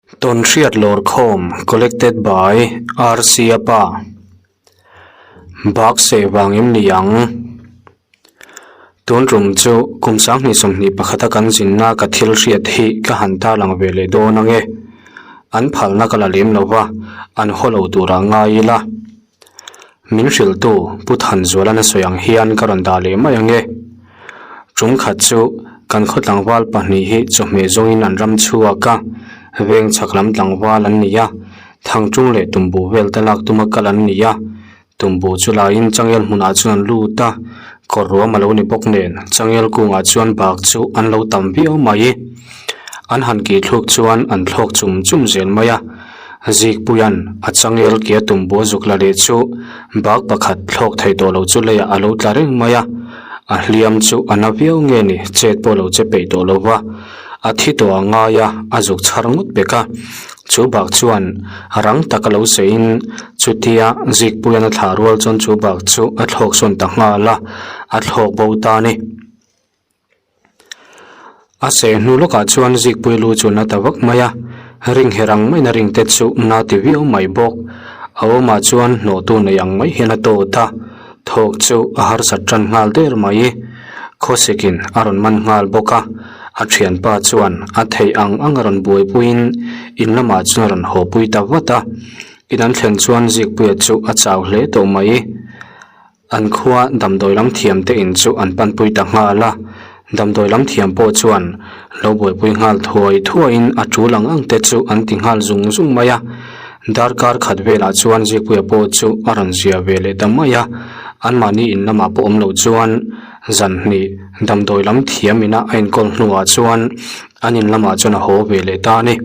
Tawnhriat lawrkhawm Collected by RC Apa Bak seh vang em ni ang? Tun tum chu kum 2021 a kan zinna ka thil hriat hi ka han tarlang ve leh dawn ang e. An phalna ka la lem lo va, an haw lo turah ngai ila. Min hrilhtu Pu Thanzualana sawi ang hian ka rawn dah leh mai ang e. Tum khat chu kan khaw tlangval pahnih hi chawhmeh zawngin an ram chhuak a, veng chhak lam tlangval an ni a, thangṭung leh tumbu vel te lak tuma kal an ni a. Tumbu chu laiin changel hmunah chuan an lut a, kawr ruam a lo ni bawk nen changel kungah chuan bak chu an lo tam viau mai. An han kih thluk chuan an thlawk chum chum zel mai a. Zikpuia'n a changel kia tumbu a zuk la leh chu bak pakhat thlawk thei tawh lo chu leiah a lo tla reng mai a, a hliam chu a na viau nge ni chet pawh lo che peih tawh lo va, a thi tawh a ngai a, a zuk chhar ngawt pek a. Chu bak chuan rang taka lo seiin chutia Zikpuia'n a thlah rual chuan chu bak chu a thlawk sawn ta nghal a, a thlawk bo ta a ni. A seh hnu lawkah chuan Zikpui lu chu na ta vak mai a, ring her ang maiin a ring te chu na ti viau mai bawk. A awmah chuan hnawhtu nei ang mai hian a tawt a, thawk chu a harsat tan nghal der mai. Khawsikin a rawn man nghal bawk a, a thianpa chuan a theih ang ang a rawn buaipuiin in lamah chuan a rawn hawpui ta vat a. In an thlen chuan Zikpuia chu a chau hle tawh mai. An khua damdawi lam thiam te in chu an panpui ta nghal a, damdawi lam thiam pawh chuan lo buaipui nghal thuai thuaiin a tul ang ang te chu an ti nghal zung zung mai a. Darkar khat velah chuan Zikpuia pawh chu a rawn zia ve leh ta mai a, anmahni in lamah pawh awm loh chuan zan hnih damdawi lam thiam ina a inkawl hnuah chuan an in lamah chuan a haw ve leh ta a ni.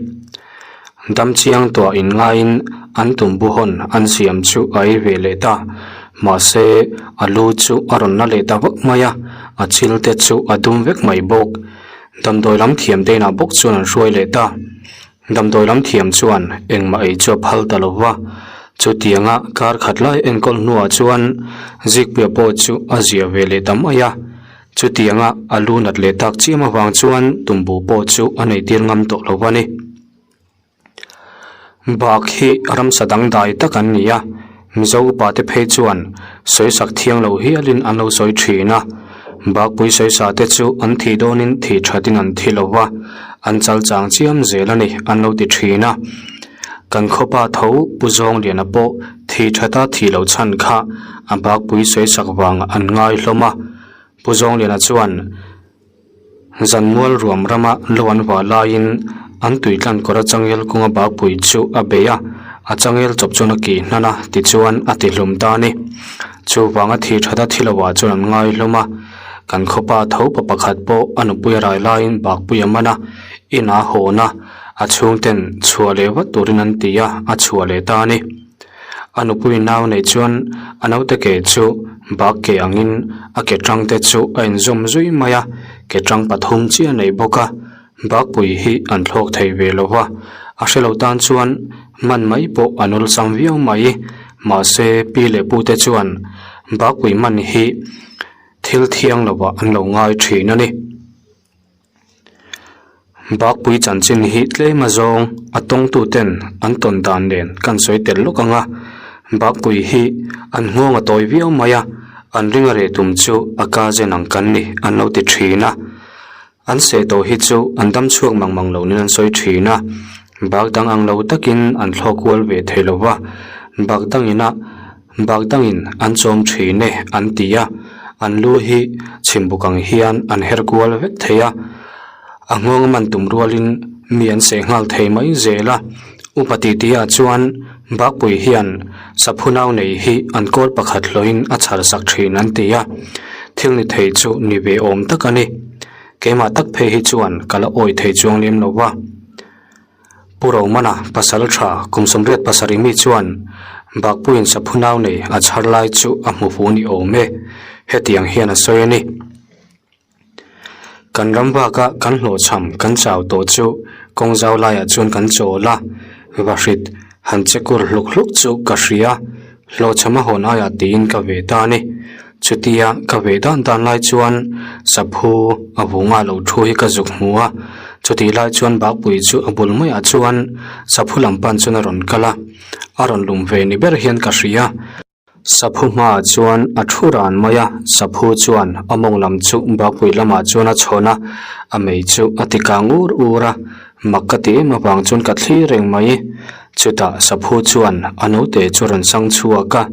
Dam chiang tuah in ngaiin an tumbu hawn an siam chu a ei ve leh ta. Mahse, a lu chu a rawn la leh ta vak mai a, a chil te chu a dum vek mai bawk. Damdawi lam thiam te inah bawk chuan an hruai leh ta. Damdawi lam thiam chuan engmah ei chu a phal ta lo va. Chutianga kar khat lai enkawl hnuah chuan Zikpuia pawh chu a zia ve leh ta mai a. Chutianga a lu nat leh tak chiam avang chuan tumbu pawh chu a neitir ngam tawh lo a ni. Bak hi ramsa dangdai tak an ni a, Mizo upa te phei chuan sawisak thiang lo hialin an lo sawi thin a. Bakpui sawisa te chu an thih dawnin thih thatin an thi lo va, an chal chang chiam zel a ni an lo ti thin a. Kan khawpa tho Pu Zawngliana pawh thih thata thih loh chhan kha a bakpui sawisak vangah an ngai hlawm a. Pu Zawngliana chuan Zanmual ruam rama lo an vah laiin an tui tlan kawr a changel kawnga bakpui chu a bei a, a changel chawp chuan a kih hnan a tichuan a ti hlum ta a ni. Chuvanga thih thata thi lovah chuan an ngai hlawm a, kan khawpa tho pa pakhat pawh a nupui a rai laiin bakpui a man a, inah a hawn a, a chhungten chhuah leh vat turin an ti a, a chhuah leh ta a ni. A nupui nau nei chuan a naute ke chu bak ke angin a ke tang te chu a inzawm zui mai a, ke tang pathum chiah a nei bawk a, bakpui hi an thlawk thei ve lo va, a hre lo tan chuan man mai pawh an awlsam viau mai, mahse pi leh pu te chuan bakpui man hi thil thiang lovah an lo ngai thin a ni. Bakpui chanchin hi tlem azawng a tawngtu ten an tawn dan nen kan sawi tel lawk ang a, Bakpui hi an nghawng a tawi viau mai a, an ring a reh tum chu a cousin ang kan ni an lo ti thin a, an seh tawh hi chu an dam chhuak mang mang lo nin an sawi thin a, bak dang ang lo takin an thlawk kual ve thei lo va, bak dangin a. Bak dangin an chawm thin e an ti a, an lu hi chhimbuk ang hian an her kual vek thei a, a nghawng a man tum rualin mi an seh nghal thei mai zel a. Upa titi ah chuan Bakpui hian saphu nau nei hi an kawl pakhat hlawhin a chhar sak thin an ti a, thil ni thei chu ni ve awm tak a ni. Keimah tak phei hi chuan ka la awi thei chuang lem lo va. Pu Romana pasal tha kum 87 mi chuan Bakpuiin saphu nau nei a chhar lai chu a hmu fu ni awm e, hetiang hian a sawi a ni. Kan ram baka kan hlawhchham kan chau tawh chu kawng zau laiah chuan kan chawl a, vahrit han che kur hluk hluk chu ka hria, hlawhchham a hawn aiah tiin ka ve ta a ni. Chutia ka ve dan dan lai chuan saphu a vunga lo thu hi ka zuk hmu a. Chutih lai chuan Bakpui chu a bul maiah chuan Saphu lam pan chuan a rawn kal a, a rawn lum ve ni ber hian ka hria. Saphu hmaah chuan a thu ran mai a, Saphu chuan a mawng lam chu Bakpui lamah chuan a chhawn a, a mei chu a ti kang ur ur a, mak ka ti em avang chuan ka thlir reng mai. Chutah Saphu chuan a naute chu a rawn sang chhuak a,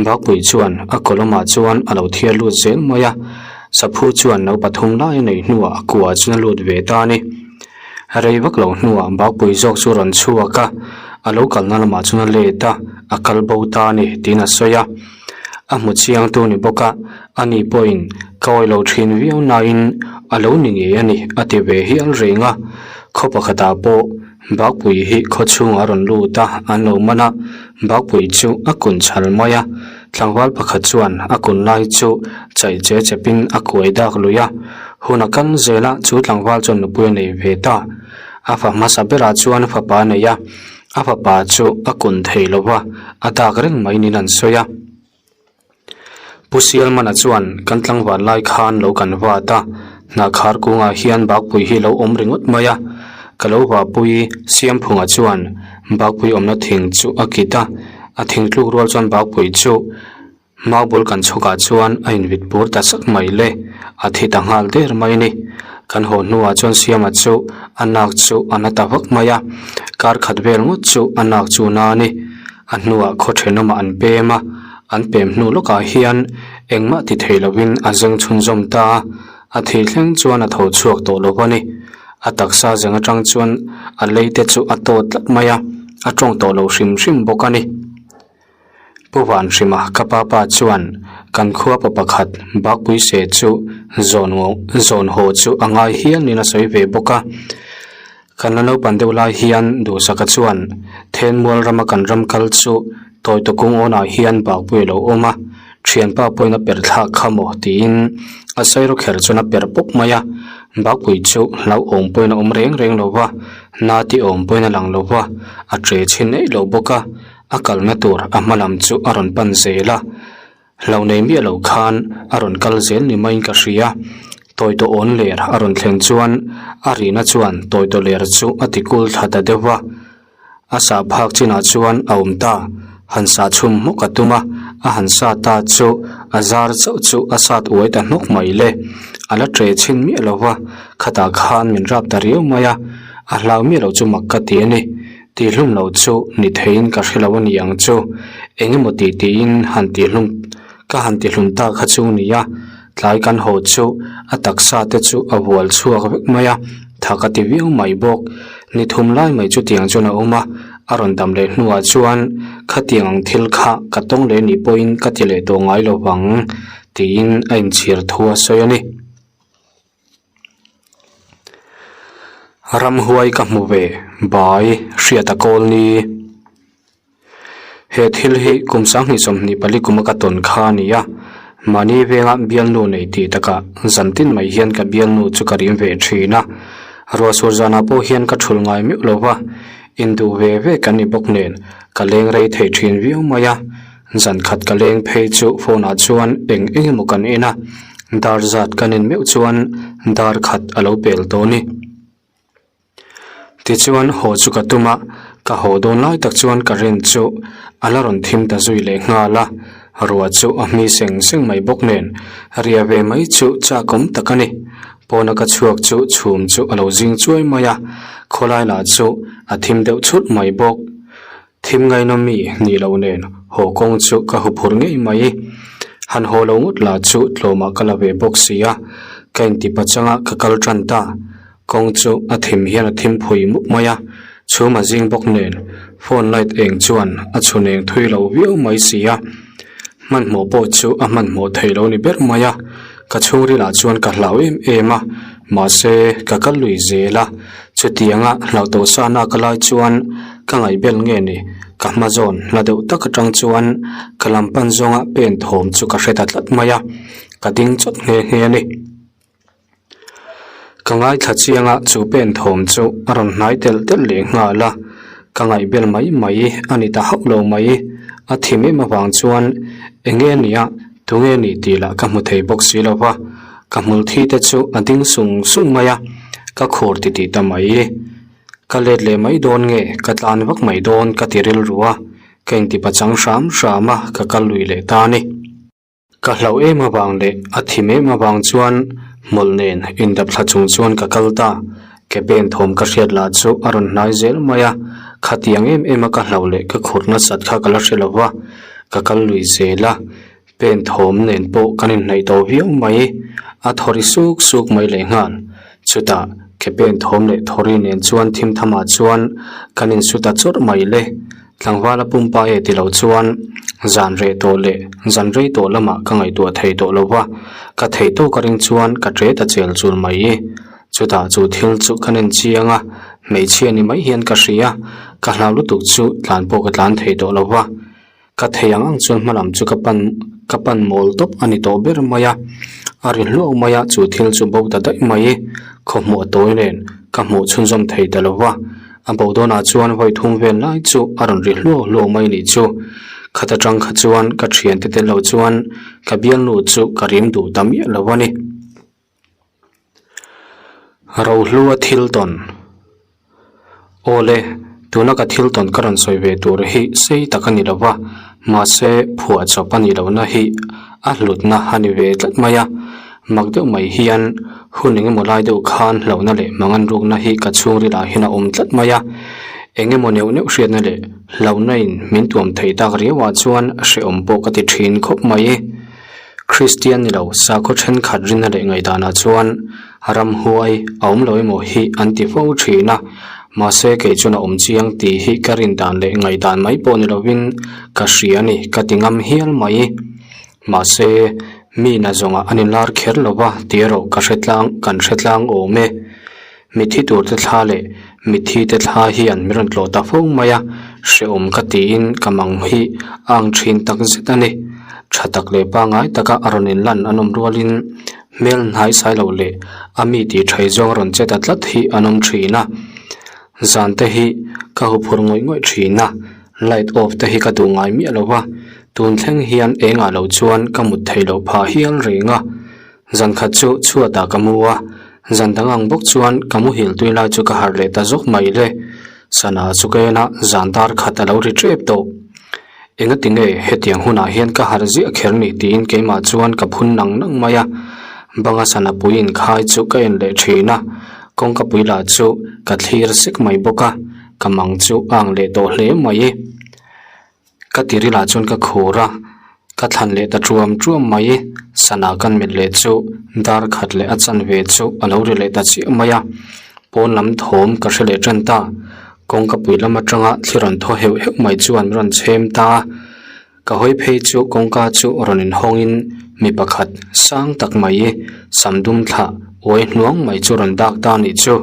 Bakpui chuan a kawlawmah chuan a lo thiar lut zel mai a, Saphu chuan no pathum lai a neih hnuah a kuah chuan a lut ve ta a ni. Rei vak lo hnuah Bakpui zawk chu a rawn chhuak a, a lo kalna lamah chuan a let a, a kal bo ta a ni tiin a sawi a. A hmu chiangtu ni bawk a, ani pawhin ka awih lo thin viau nain a lo ni ngei a ni a ti ve hial reng a. Khaw pakhatah pawh Bakpui hi khaw chhungah a rawn lut a, an lo man a, Bakpui chu a kun chhal mai a. Tlangval pakhat chuan a kun lai chu chaih che chepin a kuai dak lui a, hun a kal zel a, chu tlangval chuan nupui a nei ve ta. A fa hmasa berah chuan fapa a nei a, a fapa chu a kun thei lo va, a dak reng mai niin an sawi a. Pu Sialmana chuan kan tlangval lai khan lo kan vat a, hnahkhar kungah hian bakpui hi lo awm ringawt mai a, ka lo vahpui Siamphunga chuan bakpui awmna thing chu a kit a, A thingtluk rual chuan Bakpui chu mau bul kan chhukah chuan a invit bur ta sak mai le, a thi ta nghal der mai a ni. Kan haw hnuah chuan Siama chu a nak chu a na ta vak mai a, kar khat vel ngawt chu a nak chu na a ni. A hnuah khaw thenawmah an pem a, an pem hnu lawkah hian engmah ti thei lovin a zeng chhunzawm ta a, a thih thleng chuan a tho chhuak tawh lo a ni. A taksa zeng atang chuan a lei te chu a tawt tlat mai a, a tawng tawh lo hrim hrim bawk a ni. Pu Vanhrima ka pa pa chuan kan khua pa pakhat Bakpui se chu zawn zawn haw chu a ngai hial niin a sawi ve bawk a. Kan la naupan deuh lai hian Duhsaka chuan Thenmual rama kan ram kal chu Tawite kung awnah hian Bakpui a lo awm a, thianpa pawhin a perh thlak kha maw tiin a sairo kher chuan a perh pawp mai a, Bakpui chu hlauhawm pawhin a awm reng reng lo va, na ti awm pawhin a lang lo va, a che chhin eih lo bawk a, a kalna tur a hma lam chu a rawn pan zel a, hlo nei miah lo khan a rawn kal zel ni maiin ka hria. Tawite awn ler a rawn thleng chuan a rihna chuan tawite ler chu a ti kul thla ta deuh va. A sah phak chinah chuan a awm ta, han sah chhum hmawk a tum a, a han sa ta chu a zar chauh chu a sat uai ta hnawk mai le. A la ṭe chhin miah lo va, khatah khan min rap ta riau mai a, a hlau miah lo chu mak ka ti a ni. Tihhlum lo chu ni theiin ka hre lo a ni ang chu, eng emaw tih tiin han tihhlum ka han tihlum ta kha chu nia, tlai kan haw chu a taksa te chu a vual chhuak vek mai a, tha ka ti viau mai bawk. Ni thum lai mai chu tiang chuan a awm a, a rawn dam leh hnuah chuan khatiang ang thil kha ka tawng leh nih pawhin ka ti leh tawh ngai lo vang tiin a inchhir thu a sawi a ni. Ramhuai ka hmu ve bai hriat a kawl ni. He thil hi kum 2024 kuma ka tawn kha a ni a, mahni venga bialnu nei tih takah zan tin mai hian ka bialnu chu ka rim ve thin a, ruahsur zanah pawh hian ka thul ngai meuh lo va, induh ve ve kan ni bawk nen ka leng rei thei thin viau mai a, zan khat ka leng phei chu phone ah chuan eng eng emaw kan en a, dar zat kan en meuh chuan dar khat a lo pel tawh a ni. Tichuan haw chu ka tum a, ka haw dawn lai tak chuan current chu a la rawn thim ta zui leh nghal a, ruah chu a hmi seng seng mai bawk nen ria ve mai chu chak awm tak a ni. Pawna ka chhuak chu chhum chu a lo zing chuai mai a, khawlai lah chu a thim deuh chhut mai bawk. Thim ngainawm mi nih loh nen haw kawng chu ka huphurh ngei mai. Han haw lo ngawt lah chu tlawmah ka la ve bawk si a, ka inti pachanga ka kal tan ta. Kawng chu a thim hian a thim phui mup mai a, chhum a zing bawk nen phone light eng chuan a chhun eng thui lo viau mai si a. Hmanhmawh pawh chu a hmanhmawh thei lo ni ber mai a, ka chhungrilah chuan ka hlau em em a, mahse ka kal lui zel a, chutianga hlauh tawh sa nak lai chuan ka ngaihbel nge ni, ka hma zawn hla deuh tak atang chuan ka lam pan zawnga pen thawm chu ka hre ta tlat mai a, ka ding chawt nghe nghe a ni. Ka ngaithla chiang a, chu pen thawm chu a rawn hnai telh telh leh nghal a, ka ngaihbel mai mai a ni ta hauh lo mai. A thim em avang chuan eng nge ni a, tunge ni tih lah ka hmu thei bawk si lo va, ka hmul thi te chu a ding sung sung mai a. Ka khur ti tih ta mai. Ka let leh mai dawn nge, ka tlan vak mai dawn ka ti rilru a, ka inti pachang hram hram a, ka kal lui leh ta a ni. Ka hlauh em avang leh a thim em avang chuan hmawlh nen indap thla chung chuan ka kal ta. Ke pen thawm ka hriat lah chu a rawn hnai zel mai a, khatiang em em a ka hlauh leh ka khur nasat kha ka la hre lo va, ka kal lui zel a, pen thawm nen pawh kan inhnaih tawh viau mai, a thaw ri suk suk mai lehnghal. Chutah ke pen thawm leh thaw ri nen chuan thim thamah chuan kan insu ta chawrh mai le. Tlangvala pumpa e ti lo chuan zan reh tawh leh zan rei tawh lamah ka ngaihtuah thei tawh lo va, ka theih tawk a ring chuan ka ṭe ta chel chul mai. Chutah chu thil chu ka nen chiang a, hmeichhia ni mai hian ka hria, ka hlau lutuk chu tlan pawh ka tlan thei tawh lo va. Ka thei ang ang chuan hmalam chu ka pan ka pan mawl tawp a ni tawh ber mai a, a ri hluau mai a, chu thil chu bo ta daih mai. Khawhmuh a tawi nen ka hmuh chhunzawm thei ta lo va. A bo dawnah chuan vawi thum vel lai chu a rawn ri hluau hluau mai nih chu. Khat atang kha chuan ka thiante tel lo chuan ka bialnu chu ka rim duh ta miah lo a ni. Rohlua thil tawn Awle, tuna ka thil tawn ka rawn sawi ve tur hi sei tak a ni lo va, mahse phuahchawp a nih lohna hi a hlutna a ni ve tlat mai a. Mak deuh mai hian hun eng emaw lai deuh khan hlauhna leh mangan rukna hi ka chhungril ah hian a awm tlat mai a, eng emaw neuh neuh hriatna leh hlauhna in min tuam thei tak riau ah chuan hrehawm pawh ka ti thin khawp mai. Kristian ni lo sakhaw thenkhat rinna leh ngaihdan ah chuan ramhuai a awm lo emaw hi an ti fo thin a, mahse kei chuan a awm chiang tih hi ka rin dan leh ngaihdan mai pawh ni lovin ka hria a ni ka ti ngam hial mai. Mahse, mi na zawngah an inlar kher lo va tih erawh ka hre tlang, kan hre tlang awm e. Mitthi turte thla leh mitthi te thla hian min rawn tlawh ta fo mai a, hrehawm ka tiin ka mang hi a ang thin tak zet a ni. Tha tak leh pangngai taka a rawn inlan an awm rualin hmel hnai sai lo leh a mi tih thei zawng a rawn che ta tlat hi an awm thin a. Zan te hi ka huphurh ngawih ngawih thin a. Light off te hi ka duh ngai miah lo va, tun thleng hian engah lo chuan ka mut theih loh phah hial reng a. Zan khat chu chhuatah ka mu a, zan dang ang bawk chuan ka muhil tui lai chu ka harh leh ta zawk mai le. Sana chu ka en a, zan dar khat a lo ri tep tawh. Engati nge hetiang hunah hian ka harh ziah kher ni tiin keimah chuan ka phun nang nang mai a. Banga sana pui inkhai chu ka en leh thin a, kawngka pui lah chu ka thlir sek mai bawk a. Ka mang chu a ang leh tawh hle mai. Ka tiril ah chuan ka khur a, ka thlan leh ta tuam tuam mai. Sana kan melh leh chu dar khat leh a chanve chu a lo ri leh ta chiah mai a. Pawn lam thawm ka hre leh tan ta. Kawngka pui lam atanga thli rawn thaw heuh heuh mai chuan min rawn chhem ta a. Ka hawi phei chu kawngka chu rawn inhawngin mi pakhat sang tak mai sam dum thlah uai hnuang mai chu rawn dak ta anih chu.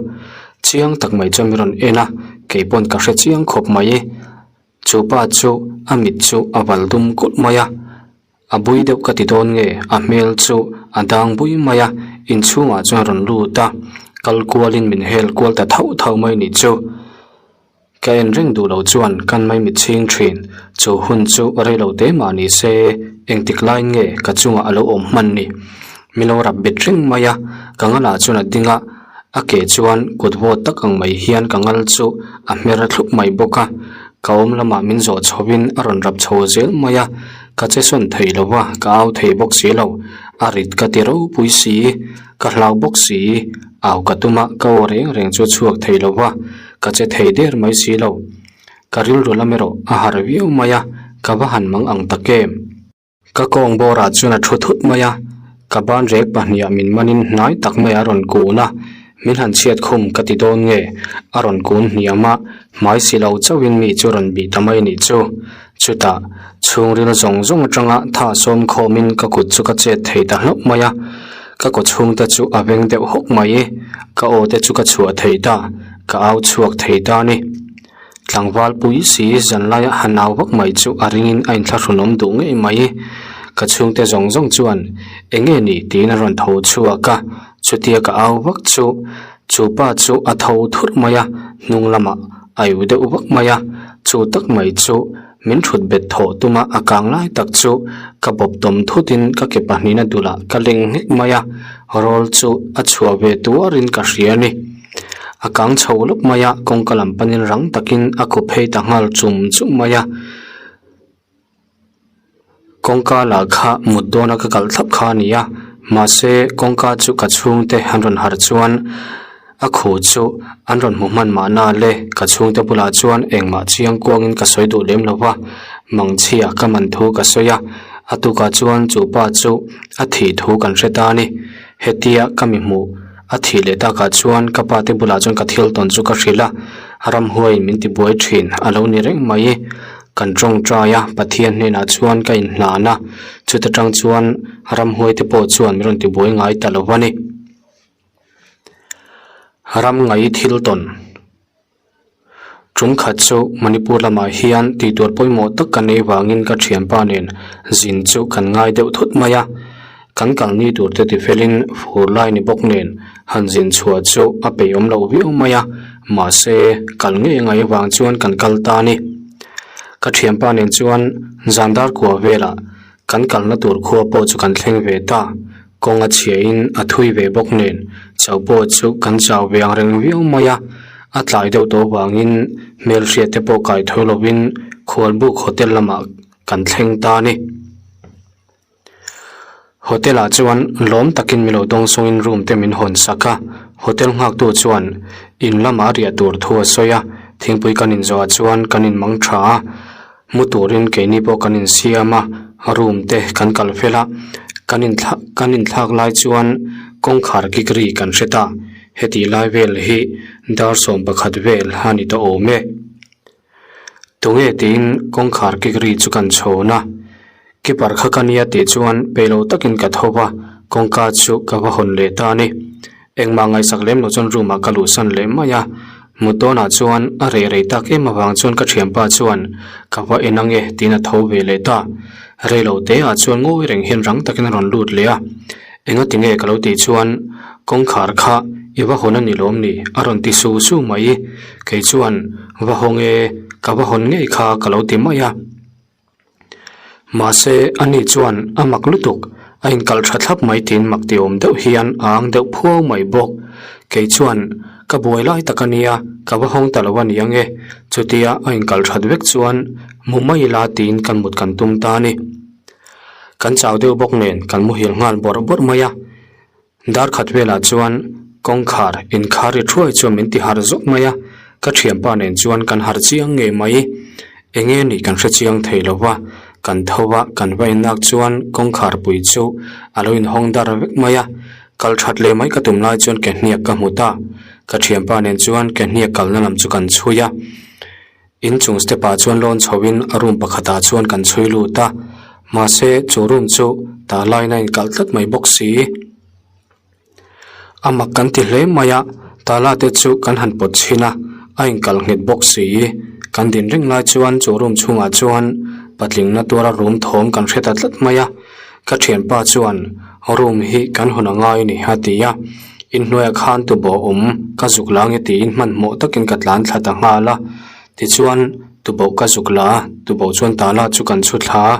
Chiang tak mai chuan min rawn en a, kei pawn ka hre chiang khawp mai. Chu pa chu a mit chu a val dum kulh mai a, a bui deuh ka ti dawn nge a hmel chu a dang bui mai a, inchhungah chuan rawn lut a, kal kualin min hel kual ta thauh thauh mai anih chu. Ka en reng duh lo chuan kan mai mit chhing thin. Chu hun chu rei lo te mah ni se, engtik laiin nge ka chungah a lo awm hman ni? Min lo rap bet reng mai a, ka ngalah chuan a ding a, a ke chuan kut vawt tak ang mai hian ka ngal chu a hmer thlup mai bawk a. Ka awm lamah min zawh chhovin a rawn rap chho zel mai a, ka che sawn thei lo va, ka au thei bawk si lo. A rit ka ti ropui si. Ka hlau bawk si, au ka tum a, ka aw reng reng chu a chhuak thei lo va, ka che thei der mai si lo. Ka rilru lam erawh a harh viau mai a, ka va han mang ang tak em? Ka kawng bawrah chuan a thu thut mai a, ka ban rek pahniha min manin hnai tak mai a rawn kun a, min han chhiat khum ka ti dawn nge? A rawn kun hniam a, hmai si lo chauhin mi chu rawn bih ta mai nih chu. Chutah, chhungril zawng zawng atanga tha sawm khawmin ka kut chu ka chet thei ta hlauh mai a, ka kaw chhungte chu a veng deuh hawk mai. Ka aw te chu ka chhuah thei ta, ka au chhuak thei ta a ni. Tlangval pui si zanlaia han au vak mai chu a ringin a inthlahrunawm duh ngei mai. Ka chhungte zawng zawng chuan, Enge ni? tiin a rawn tho chhuak a, chutia ka au vak chu Chu pa chu a tho thurh mai a, hnung lamah a iu deuh vak mai a, chu tak mai chu min thut bet thawh tum a, a kang lai tak chu ka bawp tawm thutin ka ke pahnihna dulah ka leng nghek mai a, rawl chu a chhuah ve tuarin ka hria a ni. A kang chho lawp mai a, kawngka lam panin rang takin a khup phei ta nghal chum chum mai a. Kawngka lah kha mut dawna ka kalh thlap kha a ni a, mahse kawngka chu ka chhungte an rawn harh chuan a khu chu an rawn hmu hman mahna le ka chhungte bulah chuan engmah chiang kuangin ka sawi duh lem lo va, mangchhia ka man thu ka sawi a, a tukah chuan chu pa chu a thih thu kan hre ta a ni. Hetia ka mi hmuh a thih leh takah chuan ka pa te bulah chuan ka thil tawn chu ka hrilh a, ramhuaiin min ti buai thin a lo ni reng mai. Kan tawngtai a, Pathian hnenah chuan ka inhlan a, chuta tang chuan ramhuai te pawh chuan min rawn ti buai ngai ta lo a ni. Ram ngai thil tawn. Tum khat chu Manipur lamah hian tih tur pawimawh tak ka nei vangin ka thianpa nen zin chu kan ngai deuh thut mai a, kan kalni tur te tifelin fur lai ni bawk nen han zin chhuah chu a peihawm loh viau mai a, mahse kal ngei ngai avang chuan kan kal ta a ni. Ka thianpa nen chuan zan dar kua velah Kan kalna tur khua pawh chu kan thleng ve ta, kawng a chhiahin a thui ve bawk nen chau pawh chu kan chau ve ang reng viau mai a, a tlai deuh tawh vangin hmelhriat te pawh kai tho lovin Khualbuk Hotel lamah kan thleng ta a ni. Hotel ah chuan lawm takin mi lo dawng sawngin room te min hawn sak a, hotel nghaktu chuan in lamah a riah tur thu a sawi a, thingpui kan inzawhah chuan kan inmang tha a. Mu turin keini pawh kan insiam a, room te kan kal fel a, kan inthla kan inthlak lai chuan kawngkhar kik ri kan hre ta, heti lai vel hi dar 11 vel a ni tawh awm e. Tunge tiin kawngkhar kik ri chu kan chhawn a, keeper kha ka nia tih chuan peih lo takin ka tho va, kawngka chu ka va hawn leh ta a ni. Engmah ngaihsak lem lo chuan room ah ka luhsan leh mai a, mut dawnah chuan a reh rei tak em avang chuan ka thianpa chuan ka va en ange tiin a tho ve leh ta. Rei lo te ah chuan ngawi reng hian rang takin a rawn lut leh a, enga ti nge ka lo tih chuan kawngkhar kha i va hawn a ni lawm ni a rawn ti su su mai, kei chuan va hawng e ka va hawn ngei kha ka lo ti mai a. Mahse, ani chuan a mak lutuk, a inkalh tha thlap mai tiin mak ti awm deuh hian a ang deuh phuau mai bawk. Kei chuan, Ka buai lai tak a nia, ka va hawng ta lo a ni ang e. Chutia a inkalh that vek chuan mu mai ila tiin kan mut kan tum ta a ni. Kan chau deuh bawk nen kan muhil nghal bawrh bawrh mai a. Dar khat velah chuan kawngkhar inkhar ri thuai chuan min ti harh zawk mai a, ka thianpa nen chuan kan harh chiang ngei mai. Enge nih kan hre chiang thei lo va, kan tho va, kan va inlak chuan kawngkhar pui chu a lo inhawng dar vek mai a, kal that leh mai ka tum lai chuan ke hniak ka hmu ta. Ka thianpa nen chuan ke hniak kalna lam chu kan chhui a, inchung step ah chuan lawn chho in a room pakhat ah chuan kan chhui lut a, mahse chu room chu tah laiin a inkalh tlat mai bawk si. A mak kan ti hle mai a, tala te chu kan han pawt chhin a, a inkalh nghet bawk si. Kan din reng lai chuan chu room chhungah chuan patling na tuara room thawm kan hre ta tlat mai a, ka thianpa chuan room hi kan hawn a ngai a ni a ti a, inhnuaiah khan tuboh awm ka zuk la nge tiin hmanhmawh takin ka tlan thla ta nghal a, tichuan tuboh ka zuk la a, tuboh chuan tala chu kan chhu thla a,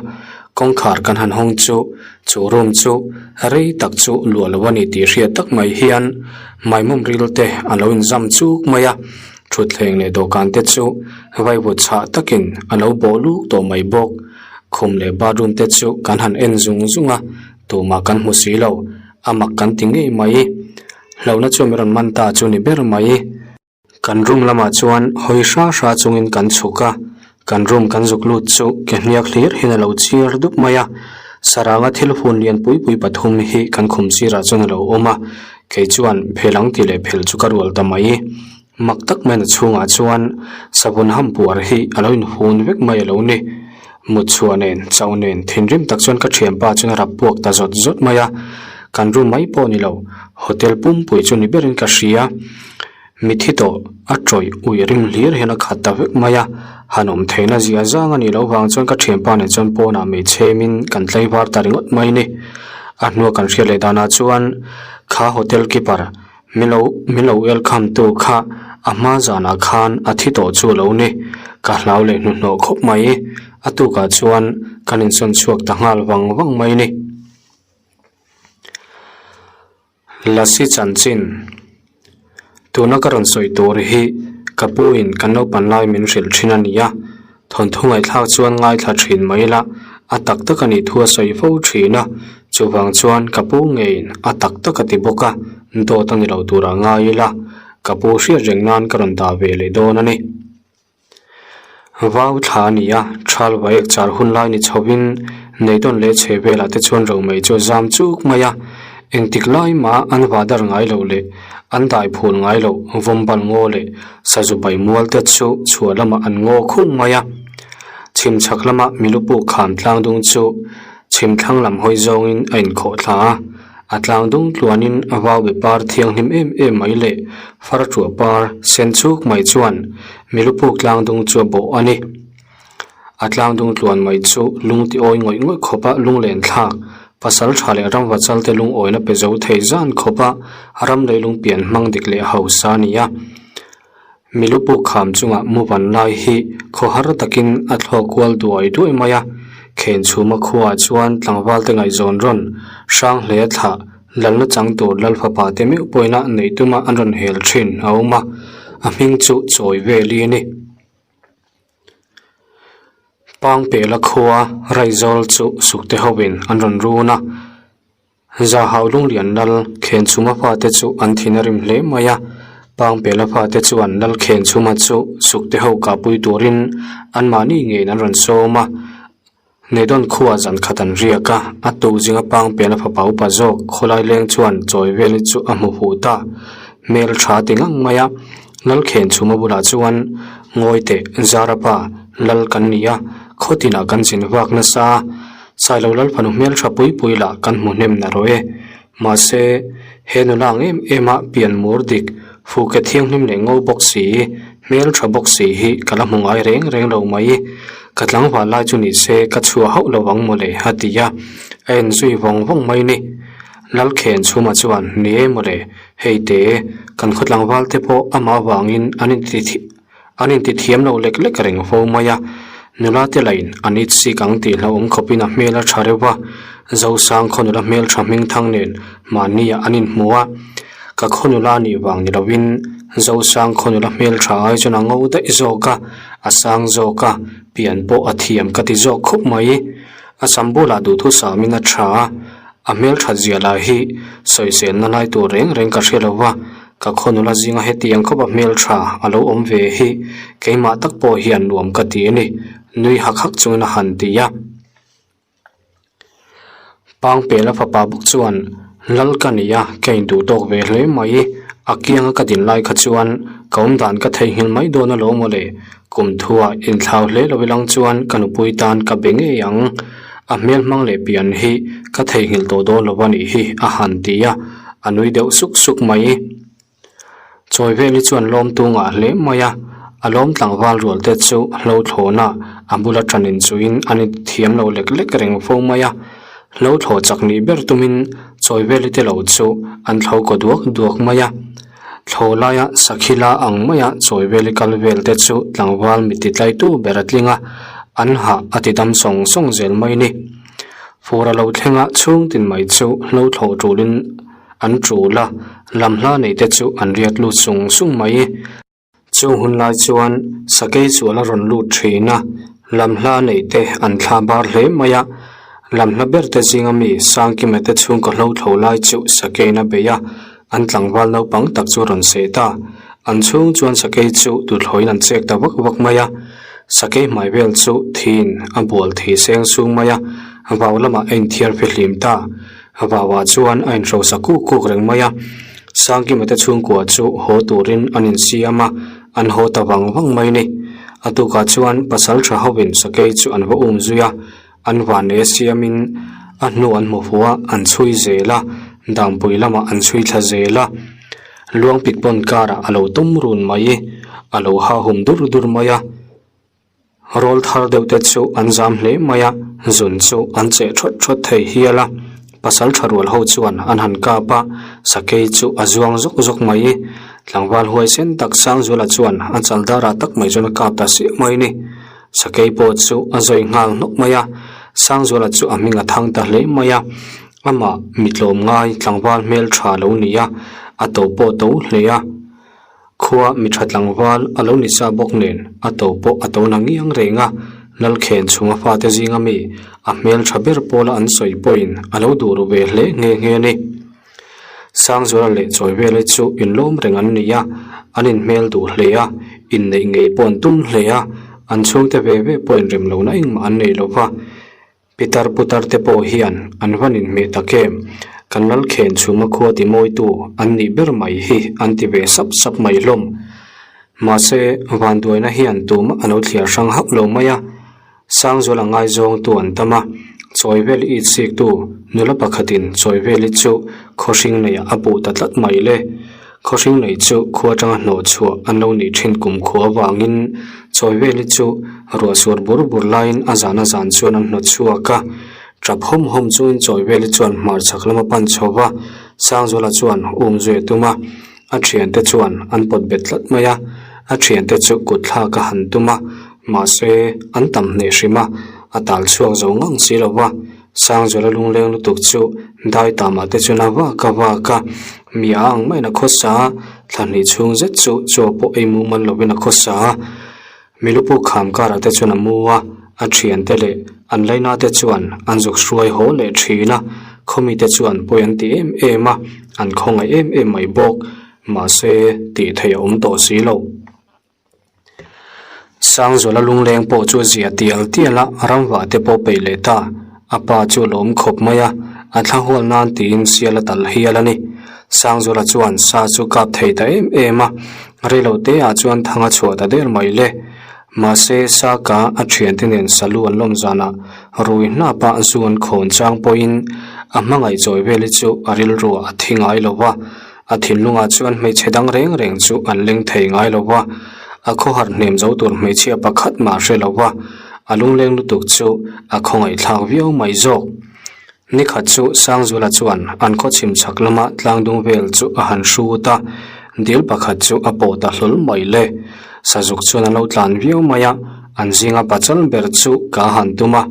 kawngkhar kan han hawng chu chu room chu rei tak chu luah lo a ni tih hriat tak mai hian maimawm ril te a lo inzam chuk mai a, thutthleng leh dawhkan te chu vaivut chhah takin a lo bawh luk tawh mai bawk. Khum leh bathroom te chu kan han en zung zung a, tumah kan hmu si lo, a mak kan ti ngei mai. Hlauhna chu min rawn man ta chu ni ber mai. Kan room lamah chuan hawi hra hra chungin kan chhuk a, kan room kan zuk lut chu ke hniak hlir hian a lo chir dup mai a, saranga thil hun lian pui pui pathum hi kan khum sirah chuan a lo awm a, kei chuan phel ang tih leh phel chu ka rual ta mai. Mak tak mai na chhungah chuan savun ham puar hi a lo inhun vek mai a lo ni. Mut chhuah nen, chauh nen, thinrim tak chuan ka thianpa chuan a rap puak ta zawt zawt mai a. Kan room mai pawh ni lo, hotel pumpui chu ni berin ka hria. Mithi tawh a tawih ui rim hlir hian a khat ta vek mai a. Han awm theihna zia zang a nih loh vang chuan ka thianpa nen chuan pawnah meichhemin kan tlaivar ta ringawt mai ni. A hnua kan hriat leh danah chuan kha hotel keeper Min lo min lo welcome tu kha a hma zanah khan a thi tawh chu a lo ni. Ka hlau leh hnuhnawh khawp mai. A tukah chuan kan insawn chhuak ta nghal vang vang mai ni. Lasi chanchin. Tuna ka rawn sawi tur hi ka pu in kan naupan lai min hrilh thin a ni a, thawnthu ngaihthlak chuan ngaithla thin mai ila a tak tak a nih thu a sawi fo thin a, chuvang chuan ka pu ngeiin a tak tak a ti bawk a, dawt a ni lo turah ngai ila ka pu hriat reng nan ka rawn dah ve leh dawn a ni. Vau thla a ni a, thal vaek char hun lai ni chhovin Neidawn leh chhe velah te chuan romei chu a zam chuk mai a, engtik lai mah an vadar ngai loh leh an dai phul ngai loh vawmbal ngaw leh sazu bai mual te chu chhuah lamah an ngaw khung mai a. Chhim chhak lama milupu kham tlang dung chu chhim thlang lam hawi zawngin a inkhawh thla a. A tlang dung tluanin a vau be par thianghlim em em mai leh far tuah par sen chuk mai chuan milupuk tlang dung chu a bawh a ni. A tlang dung tluan mai chu lung ti awi ngawih ngawih khawpa lunglen thlak, pasal tha leh ramva chal te lungawina pe zo thei zan khawpa ram leilung pian hmang dik leh hausa a ni a. Milupu kham chungah muvan lai hi khawhar takin a thlawk kual duai duai mai a, khen chhuma khuaah chuan tlangval te ngaihzawn rawn hrang hle a thlah, lalna chang tur Lalfapa te meuh pawina neih tuma an rawn hel thin a awm a, a hming chu chawi veli a ni. Pangpela khua Raizawl chu sukte hovin an rawn run a. Zahau Lunglian Lal Khenchhuma fate chu an thin a rim hle mai a, Pangpela fate chuan Lal Khenchhuma chu sukte ho kahpui turin anmahni ngeiin an rawn sawm a, Nedawn khuaa zan khat an riak a, a tuk zinga Pangpela fapa upa zawk khawlai leng chuan chawi veli chu a hmu fuh ta, hmel tha ti ngang mai a, Lal Khenchhuma bulah chuan Ngawi teh Zarapa Lal kan ni a, khaw tinah kan zin vak nasa a, Sailo Lalfanu hmeltha pui pui lah kan hmu hnem na rawh e. Mahse, he nula ang em em a pian mur dik, fuke thianghlim leh ngo bawk si, hmeltha bawk si hi ka la hmu ngai reng reng lo mai. Ka tlangval lai chu ni se ka chhuah hauh lo ang mawle a ti a, a en zui vawng vawng mai ni. Lalkhen chhuma chuan ni e mawle, hei te, kan khaw tlangval te pawh amah avangin an inti An intithiam lo lek lek reng fo mai a, nula te lain an it sik ang tih hlauhawm khawpin a hmel a tha reuh va, Zosang khaw nula hmeltha hmingthang nen mahniah an inhmu a, ka khaw nula nih vang ni lovin Zosang khaw nula hmeltha ai chuan a ngo daih zawk a, a sang zawk a, pian pawh a thiam ka ti zawk khawp mai. A sam bulah duhthusamin a tha a, a hmelthat zia lah hi sawiselna lai tur reng reng ka hre lo va, Ka khaw nula zinga hetiang khawpa hmeltha a lo awm ve hi keimah tak pawh hian nuam ka ti a ni, nui hak hak chungin a han ti a. Pangpela fapa bawk chuan, Lal ka ni a, ka induh tawk ve hle mai, a kianga ka din lai kha chuan ka awm dan ka theihnghilh mai dawn alawm aw le, kum thuah inthlau hle lo ilang chuan ka nupui tan ka be ngei ang, a hmel hmang leh pian hi ka theihnghilh tawh dawn lo a nih hi a han ti a. A nui deuh suk suk mai. Chawi veli chuan lawm tung ah hle mai a, a lawm tlangval rual te chu hlo thlawna a bula tan in chuhin an in thiam lo lek lek reng fo mai a. Hlo thlawh chak nih ber tumin chawi veli te lo chu an thlo kaw duak duak mai a. Thlawh laia sakhi la ang maia chawi veli kal vel te chu tlangval mit ti tlaitu ber a tling a, an hah a ti dam sawng sawng zel mai ni. Fur a lo thleng a, chhung tin mai chu hlo thlawh tulin an tul a, lam hla nei te chu an riat lut sung sung mai. Chung hun lai chuan sakei chuan a rawn lut thin a, lam hla nei te an thla bar hle mai a, lam hla ber te zinga mi Sangkima te chhungkaw hlo thlo lai chu sakeiin a bei a, an tlangval naupang tak chu a rawn seh ta. An chhung chuan sakei chu tuthlawin an chek ta vak vak mai a, sakei hmai vel chu thiin a bual thi seng sung mai a, vau lamah a inthiar fihlim ta. Vauah chuan a inhrosa kuk kuk reng mai a, Sangkima te chhungkua chu haw turin an insiam a, an haw ta vang vang mai ni. A tukah chuan pasal tha hovin sakei chu an va um zui a, An vanlei a siamin a hnu an hmu fuh a, an chhui zel a, Dampui lamah an chhui thla zel a. Luangpik pawn karah a lo tum run mai, a lo hahum dur dur mai a. Rawl thar deuh te chu an zam hle mai a, zun chu an cheh thawt thawt thei hial a. Pasal tha rual ho chuan an han kap a, sakei chu a zuang zawk zawk mai. Tlangval huaisen tak Sangzuala chuan a chaldarah tak mai chuan a kap ta siah mai a ni. Sakei pawh chu a zawi nghal hnawk mai a, Sangzuala chu a hming a thang ta hle mai a, amah mi tlawm ngai tlangval hmel tha lo ni a, a to pawh to hle a. Khua mi tha tlangval a lo ni sa bawk nen a to pawh a to na ngiang reng a, Lalkhen chhunga fate zinga mi a hmel tha ber pawla an sawi pawhin a lo duh ru ve hle nghe nghe a ni. Sangzuala leh Chawivela chu inlawm reng an ni a, an inhmel duh hle a, inneih ngei pawh an tum hle a, an chhungte ve ve pawh inrem lohna engmah an nei lo va. Pitar putar te pawh hian an van inhmeh tak em? Kan Lalkhen chhuma khua ti mawitu an nih ber mai hi an ti ve sap sap mai hlawm. Mahse, vanduaina hian tumah a lo thliar hrang hauh lo mai a. Sangzuala ngaizawngtu an tam a, Chawiveli it siktu nula pakhatin Chawiveli chu khawhring neiah a puh ta tlat mai le. Khawhring nei chu khua atanga hnawh chhuah an lo nih thin kum khua avangin Chawiveli chu ruah sur bur bur laiin a zan a zan chuan an hnawt chhuak a. Tap hawm hawm chungin Chawiveli chuan hmarchhak lama pan chho va, Sangzuala chuan um zui a tum a. A thiante chuan an pawt bet tlat mai a, a thiante chu kut thlak a han tum a, mahse an tam hneh hrim a, a tal chhuak zo ngang si lo va, Sangzuala lungleng lutuk chu dai tamah te chuan a vak a vak a, mi a ang maiin a khawsa a, thla hnih chhung zet chu chaw pawh ei mumal lovin a khawsa a. Milupu kham karah te chuan a mu a, a thiante leh an laina te chuan an zuk hruai haw leh thin a, khawmi te chuan pawi an ti em em a, an khawngaih em em mai bawk, mahse tih theih a awm tawh si lo. Sangzuala lungleng pawh chu a zia tial tial a, ramvah te pawh peih leh ta, a pa chu a lawm khawp mai a, a thla hual nan tiin sial a tal hial a ni. Sangzuala chuan sa chu kap thei ta em em a, reilo te ah chuan thang a chhuah ta der mai le. Mahse Saka a thiante nen salu an lawm zanah rui hnapa zu an khawn chang pawhin a hmangaih chawi vel hi chu a rilruah a thi ngai lo va, a thinlungah chuan hmeichhe dang reng reng chu an leng thei ngai lo va, a khawhar hnem zo tur hmeichhia pakhat mah hre lo va, a lungleng lutuk chu a khawngaihthlak viau mai zawk. Nikhat chu Sangzula chuan an khaw chhim chhak lama tlangdung vel chu a han hrut a, dil pakhat chu a pawh ta hlawl mai le. Sazuk chuan a lo tlan viau mai a, an zinga pachal ber chu ka han tum a,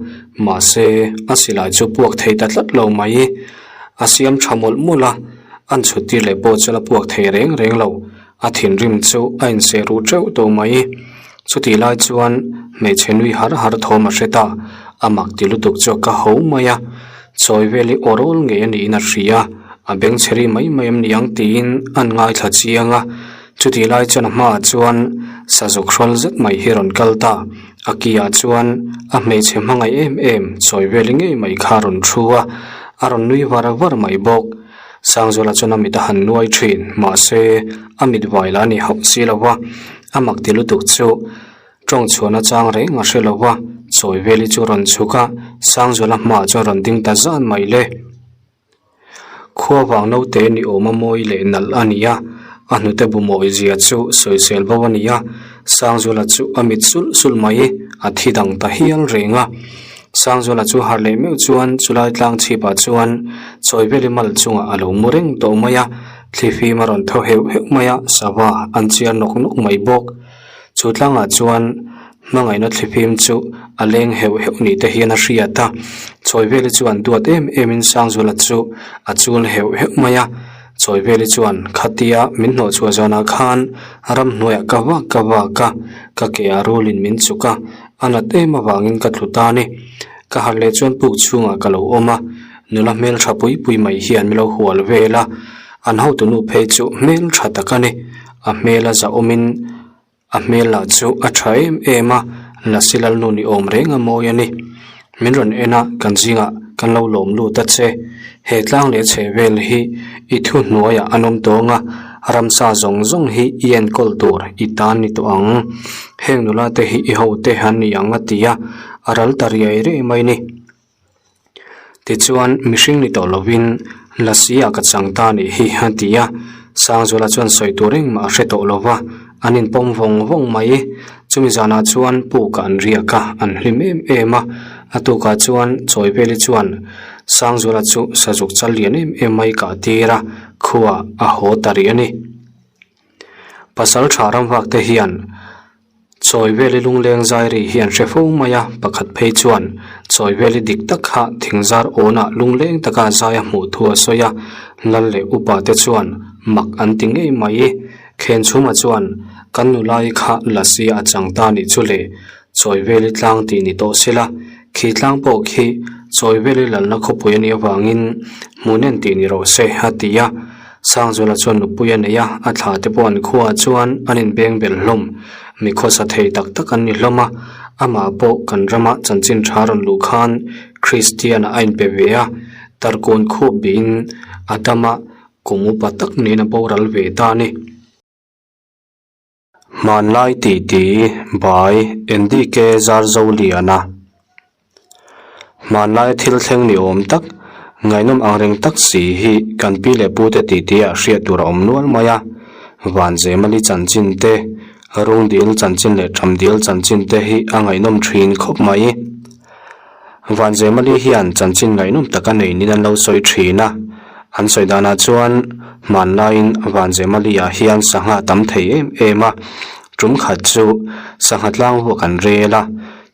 mahse a silai chu puak thei ta tlat lo mai. A siam tha mawlh mawlh a, an chhut tir leh pawh chuan a puak thei reng reng lo. A thinrim chu a inseh ruh teuh tawh mai. Chutih lai chuan hmeichhe nui har har thawm a hre ta, a mak ti lutuk chu a ka ho mai a, chawi vel hi aw rawl ngei a niin a hria, a bengchhe ri mai mai em ni ang tiin an ngaithla chiang a. Chutih lai chuan a hmaah chuan sazuk hrawl zet mai hi a rawn kal ta, a ki ah chuan a hmeichhe hmangaih em em chawi vel ngei mai kha a rawn thu a, a rawn nui var var mai bawk. Sangzuala chuan a mit a han nuai thin, mahse a mit vai la a ni hauh si lo va, a mak ti lutuk chu tawng chhuahna chang reng a hre lo va, chawi veli chu a rawn chhuk a, Sangzuala hmaah chuan a rawn ding ta zan mai le. Khua vang naute ni awm a mawi leh nalh a ni a, a hnute bu mawi zia chu sawisel bo a ni a, Sangzuala chu a mit sulh sulh mai, a thi dang ta hial reng a. Sangzuala chu harh leh meuh chuan chulai tlang chhipah chuan Chawiveli mal chungah a lo mu reng tawh mai a, thlifim a rawn tho heuh heuh mai a, sava an chiar nawk nawk mai bawk. Chu tlangah chuan hmangaihna thlifim chu a leng heuh heuh ni te hian a hriat a, Chawiveli chuan duat em emin Sangzuala chu a chul heuh heuh mai a, Chawiveli chuan khatia min hnawh chhuah zanah khan ramhnuaiah ka vak ka vak a, ka ke ah rulin min chuk a, A nat em avangin ka tlu ta a ni. Ka harh leh chuan puk chhungah ka lo awm a, nula hmeltha pui pui mai hian min lo hual vel a, an hotunu phei chu hmeltha tak a ni. A hmel a zahawmin a hmel lah chu a tha em em a, Lasi Lalnu ni awm reng a mawi a ni. Min rawn en a, kan zingah kan lo lawm lut a che. He tlang leh chhe vel hi i thu hnuaiah an awm tawng a, ramsa zawng zawng hi i enkawl tur i tan ni tawh ang. Heng nula te hi i hote an ni ang a ti a, a ral ta riai riai mai ni. Tichuan mihring ni tawh lovin lasi ah ka chang ta nih hi a ti a, Sangzuala chuan sawi tur engmah a hre tawh lova, an inpawm vawng vawng mai. Chumi zanah chuan puk ah an riak a, an hlim em em a, a tukah chuan Chawiveli chuan Sangzuala chu sazuk chal lian em em mai kah tir a, khuaah a haw ta rih a ni. Pasal tha ram vak te hian Chawiveli lungleng zai ri hi an hre fo mai a, pakhat phei chuan Chawiveli dik tak kha thingzar awnah lungleng taka zai a hmuh thu a sawi a, Lal leh upa te chuan mak an ti ngei mai. Khenchhuma chuan, Kan nulai kha Lasi a chang ta nih chu le, Chawiveli tlang tih ni tawh sela, khi tlang pawh khi Chawiveli lalna khawpui a nih avangin Hmuhnen tih ni rawh se, a ti a. Sangzuala chuan nupui a nei a, a thla te pawh an khuaah chuan an inbeng bel hlawm. Mi khawsa thei tak tak an ni hlawm a, amah pawh kan rama chanchin tha rawn luh khan Kristian-ah a inpe ve a, Tarkawn khup bihin a dam a, kum upa tak niin a boral ve ta a ni. Hmanlai titi by NDK Zarzoliana Hmanlaia thil thleng ni awm tak, ngaihnawm ang reng tak si hi kan pi leh pu te titi ah hriat tur a awm nual mai a. Vanzemali chanchin te, Rungdil chanchin leh Thamdil chanchin te hi a ngaihnawm thin khawp mai. Vanzemali hian chanchin ngaihnawm tak a nei niin an lo sawi thin a, an sawi danah chuan hmanlaiin Vanzemali-ah hian sangha tam thei em em a, tum khat chu sangha tlang vuak an rel a,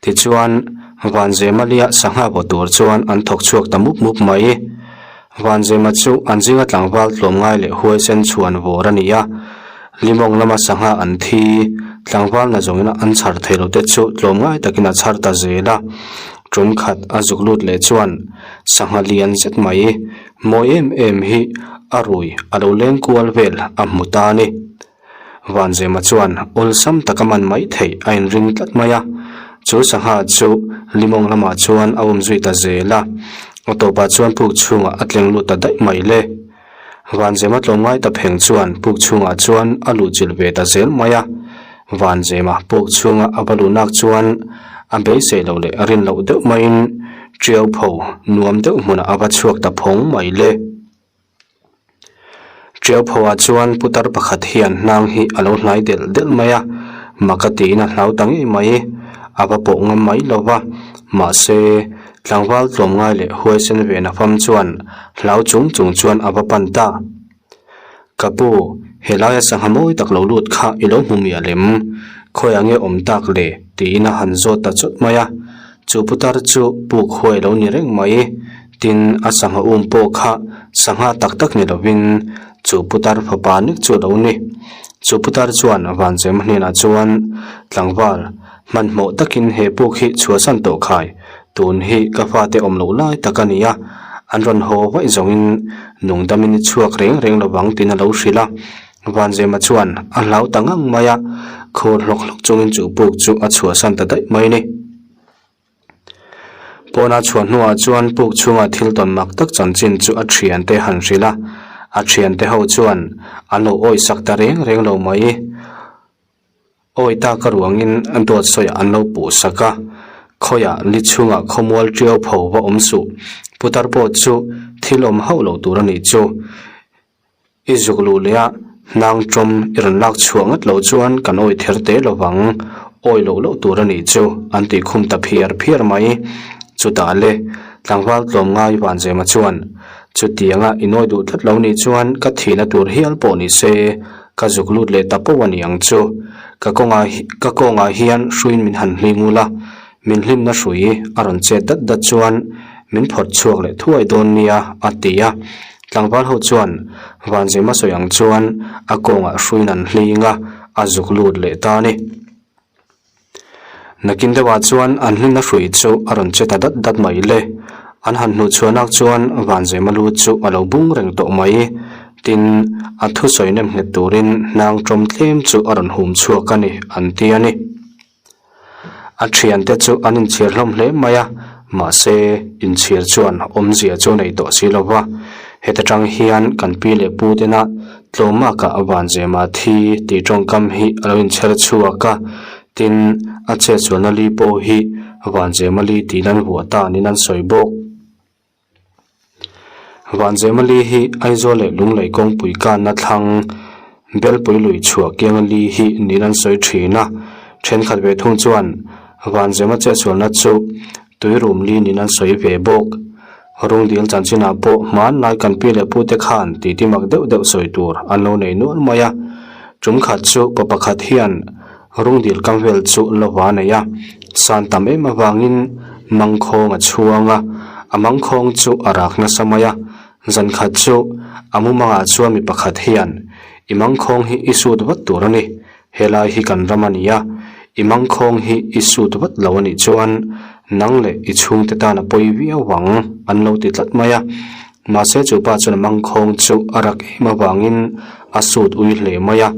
tichuan Vanzemalia sangha vaw tur chuan an thawk chhuak ta mup mup mai. Vanzema chu an zinga tlangval tlawmngai leh huaisen chhuan vawr a ni a, limawng lama sangha an thi, tlangval na zawngin an chhar thei lo te chu tlawmngai takin a chhar ta zel a. Tum khat a zuk lut leh chuan sangha lian zet mai, mawi em em hi a rui a lo leng kual vel a hmu ta a ni. Vanzema chuan awlsam taka man mai theih a inring tlat mai a, chu sangha chu limawng lamah chuan a awm zui ta zel a, a tawpah chuan puk chhungah a tleng lut ta daih mai le. Vanzema tlawmngai ta pheng chuan puk chhungah chuan a luhchilh ve ta zel mai a, Vanzema puk chhunga a va luhnak chuan a beisei loh leh a rin loh deuh maiin Tiau pho nuam deuh hmunah a va chhuak ta phawng mai le. Tiauphoah chuan putar pakhat hian hnang hi a lo hnai delh delh mai a, maka tiin a hlau ta ngei mai, a va pawh ngam mai lo va, mahse tlangval tlawmngai leh huaisen ve na fam chuan hlau chung chung chuan a va pan ta. Ka pu, helaia sangha mawi tak lo lut kha i lo hmu miah lem, khawiah nge awm tak le? tiin a han zawt ta chawt mai a, chu putar chu puk huai lo ni reng mai. Tin, a sangha um pawh kha sangha tak tak ni lovin chu putar fapa nek chu a lo ni. Chu putar chuan Vanzema hnenah chuan, Tlangval, hmanhmawh takin he puk hi chhuahsan tawh khai, tun hi ka fate awm loh lai tak a ni a, an rawn haw vaih zawngin nungdamin i chhuak reng reng lovang tiin a lo hrilh a. Vanzema chuan a hlau ta ngang mai a, khur hlawk hlawk chungin chu puk chu a chhuahsan ta daih mai a ni. Pawna chhuah hnuah chuan puk chhunga thil tawn mak tak chanchin chu a thiante han hrilh a, a thiante ho chuan an lo awisak ta reng reng lo mai. Awi tak a ruangin a dawt sawiah an lo puh sak a, khawiah li chhungah khawmual tiau pho va awm suh, putar pawh chu thil awm hauh lo tur a nih chu. I zuk luh leh a, hnang tawm i rawn lak chhuah ngat loh chuan kan awi ther te lo vang, awi loh loh tur a nih chu an tih khum ta phiar phiar mai. Chutah le, tlangval tlawmngai Vanzema chuan, Chutianga i nawi duh tlat lo nih chuan ka thihna tur hial pawh ni se, ka zuk lut leh ta poh a ni ang chu. Ka kawngah ka kawngah hian hruiin min han hling ula, min hlimna hrui a rawn chet dat dat chuan min phawrh chhuak leh thuai dawn nia a ti a. Tlangval ho chuan Vanzema sawi ang chuan a kawngah hruiin an hling a, a zuk lut leh ta a ni. Nakin deuhah chuan an hlimna hrui chu a rawn che ta dat dat mai le. An han hmuh chhuahnak chuan Vanzema lu chu a lo bung reng tawh mai. Tin, a thusawi nem nghet turin hnang tawm tlem chu a rawn hum chhuak a ni an ti a ni. A thiante chu an inchhir hlawm hle mai a, mahse inchhir chuan awmzia chu a nei tawh si lo va. Heta tang hian kan pi leh pu tena tlawmaka Vanzema thi tih tawngkam hi a lo inchher chhuak a, tin a chetsualna li pawh hi Vanzema li tiin an vuah ta niin an sawi bawk. Vanzema li hi Aizawl leh Lunglei kawngpui kanna thlang Belpui lui chhuah kianga li hi niin an sawi thin a, thenkhat ve thung chuan Vanzema chetsualna chu tuirum li niin an sawi ve bawk. Rungdil chanchinah pawh hmanlai kan pi leh pute khan titi mak deuh deuh sawi tur an lo nei nual mai a, tum khat chu pa pakhat hian Rungdil kam vel chu lova a nei a, san tam em avangin mangkhawng a chhuang a, a mangkhawng chu a rak nasa mai a, zan khat chu a mumangah chuan mi pakhat hian. I mangkhawng hi i sut vat tur a ni. Helai hi kan ram a ni a, i mangkhawng hi i sut vat lo a nih chuan nang leh i chhungte tan a pawi viau ang an lo ti tlat mai a. Mahse chu pa chuan a mangkhawng chu a rak em avangin a sut ui hle mai a.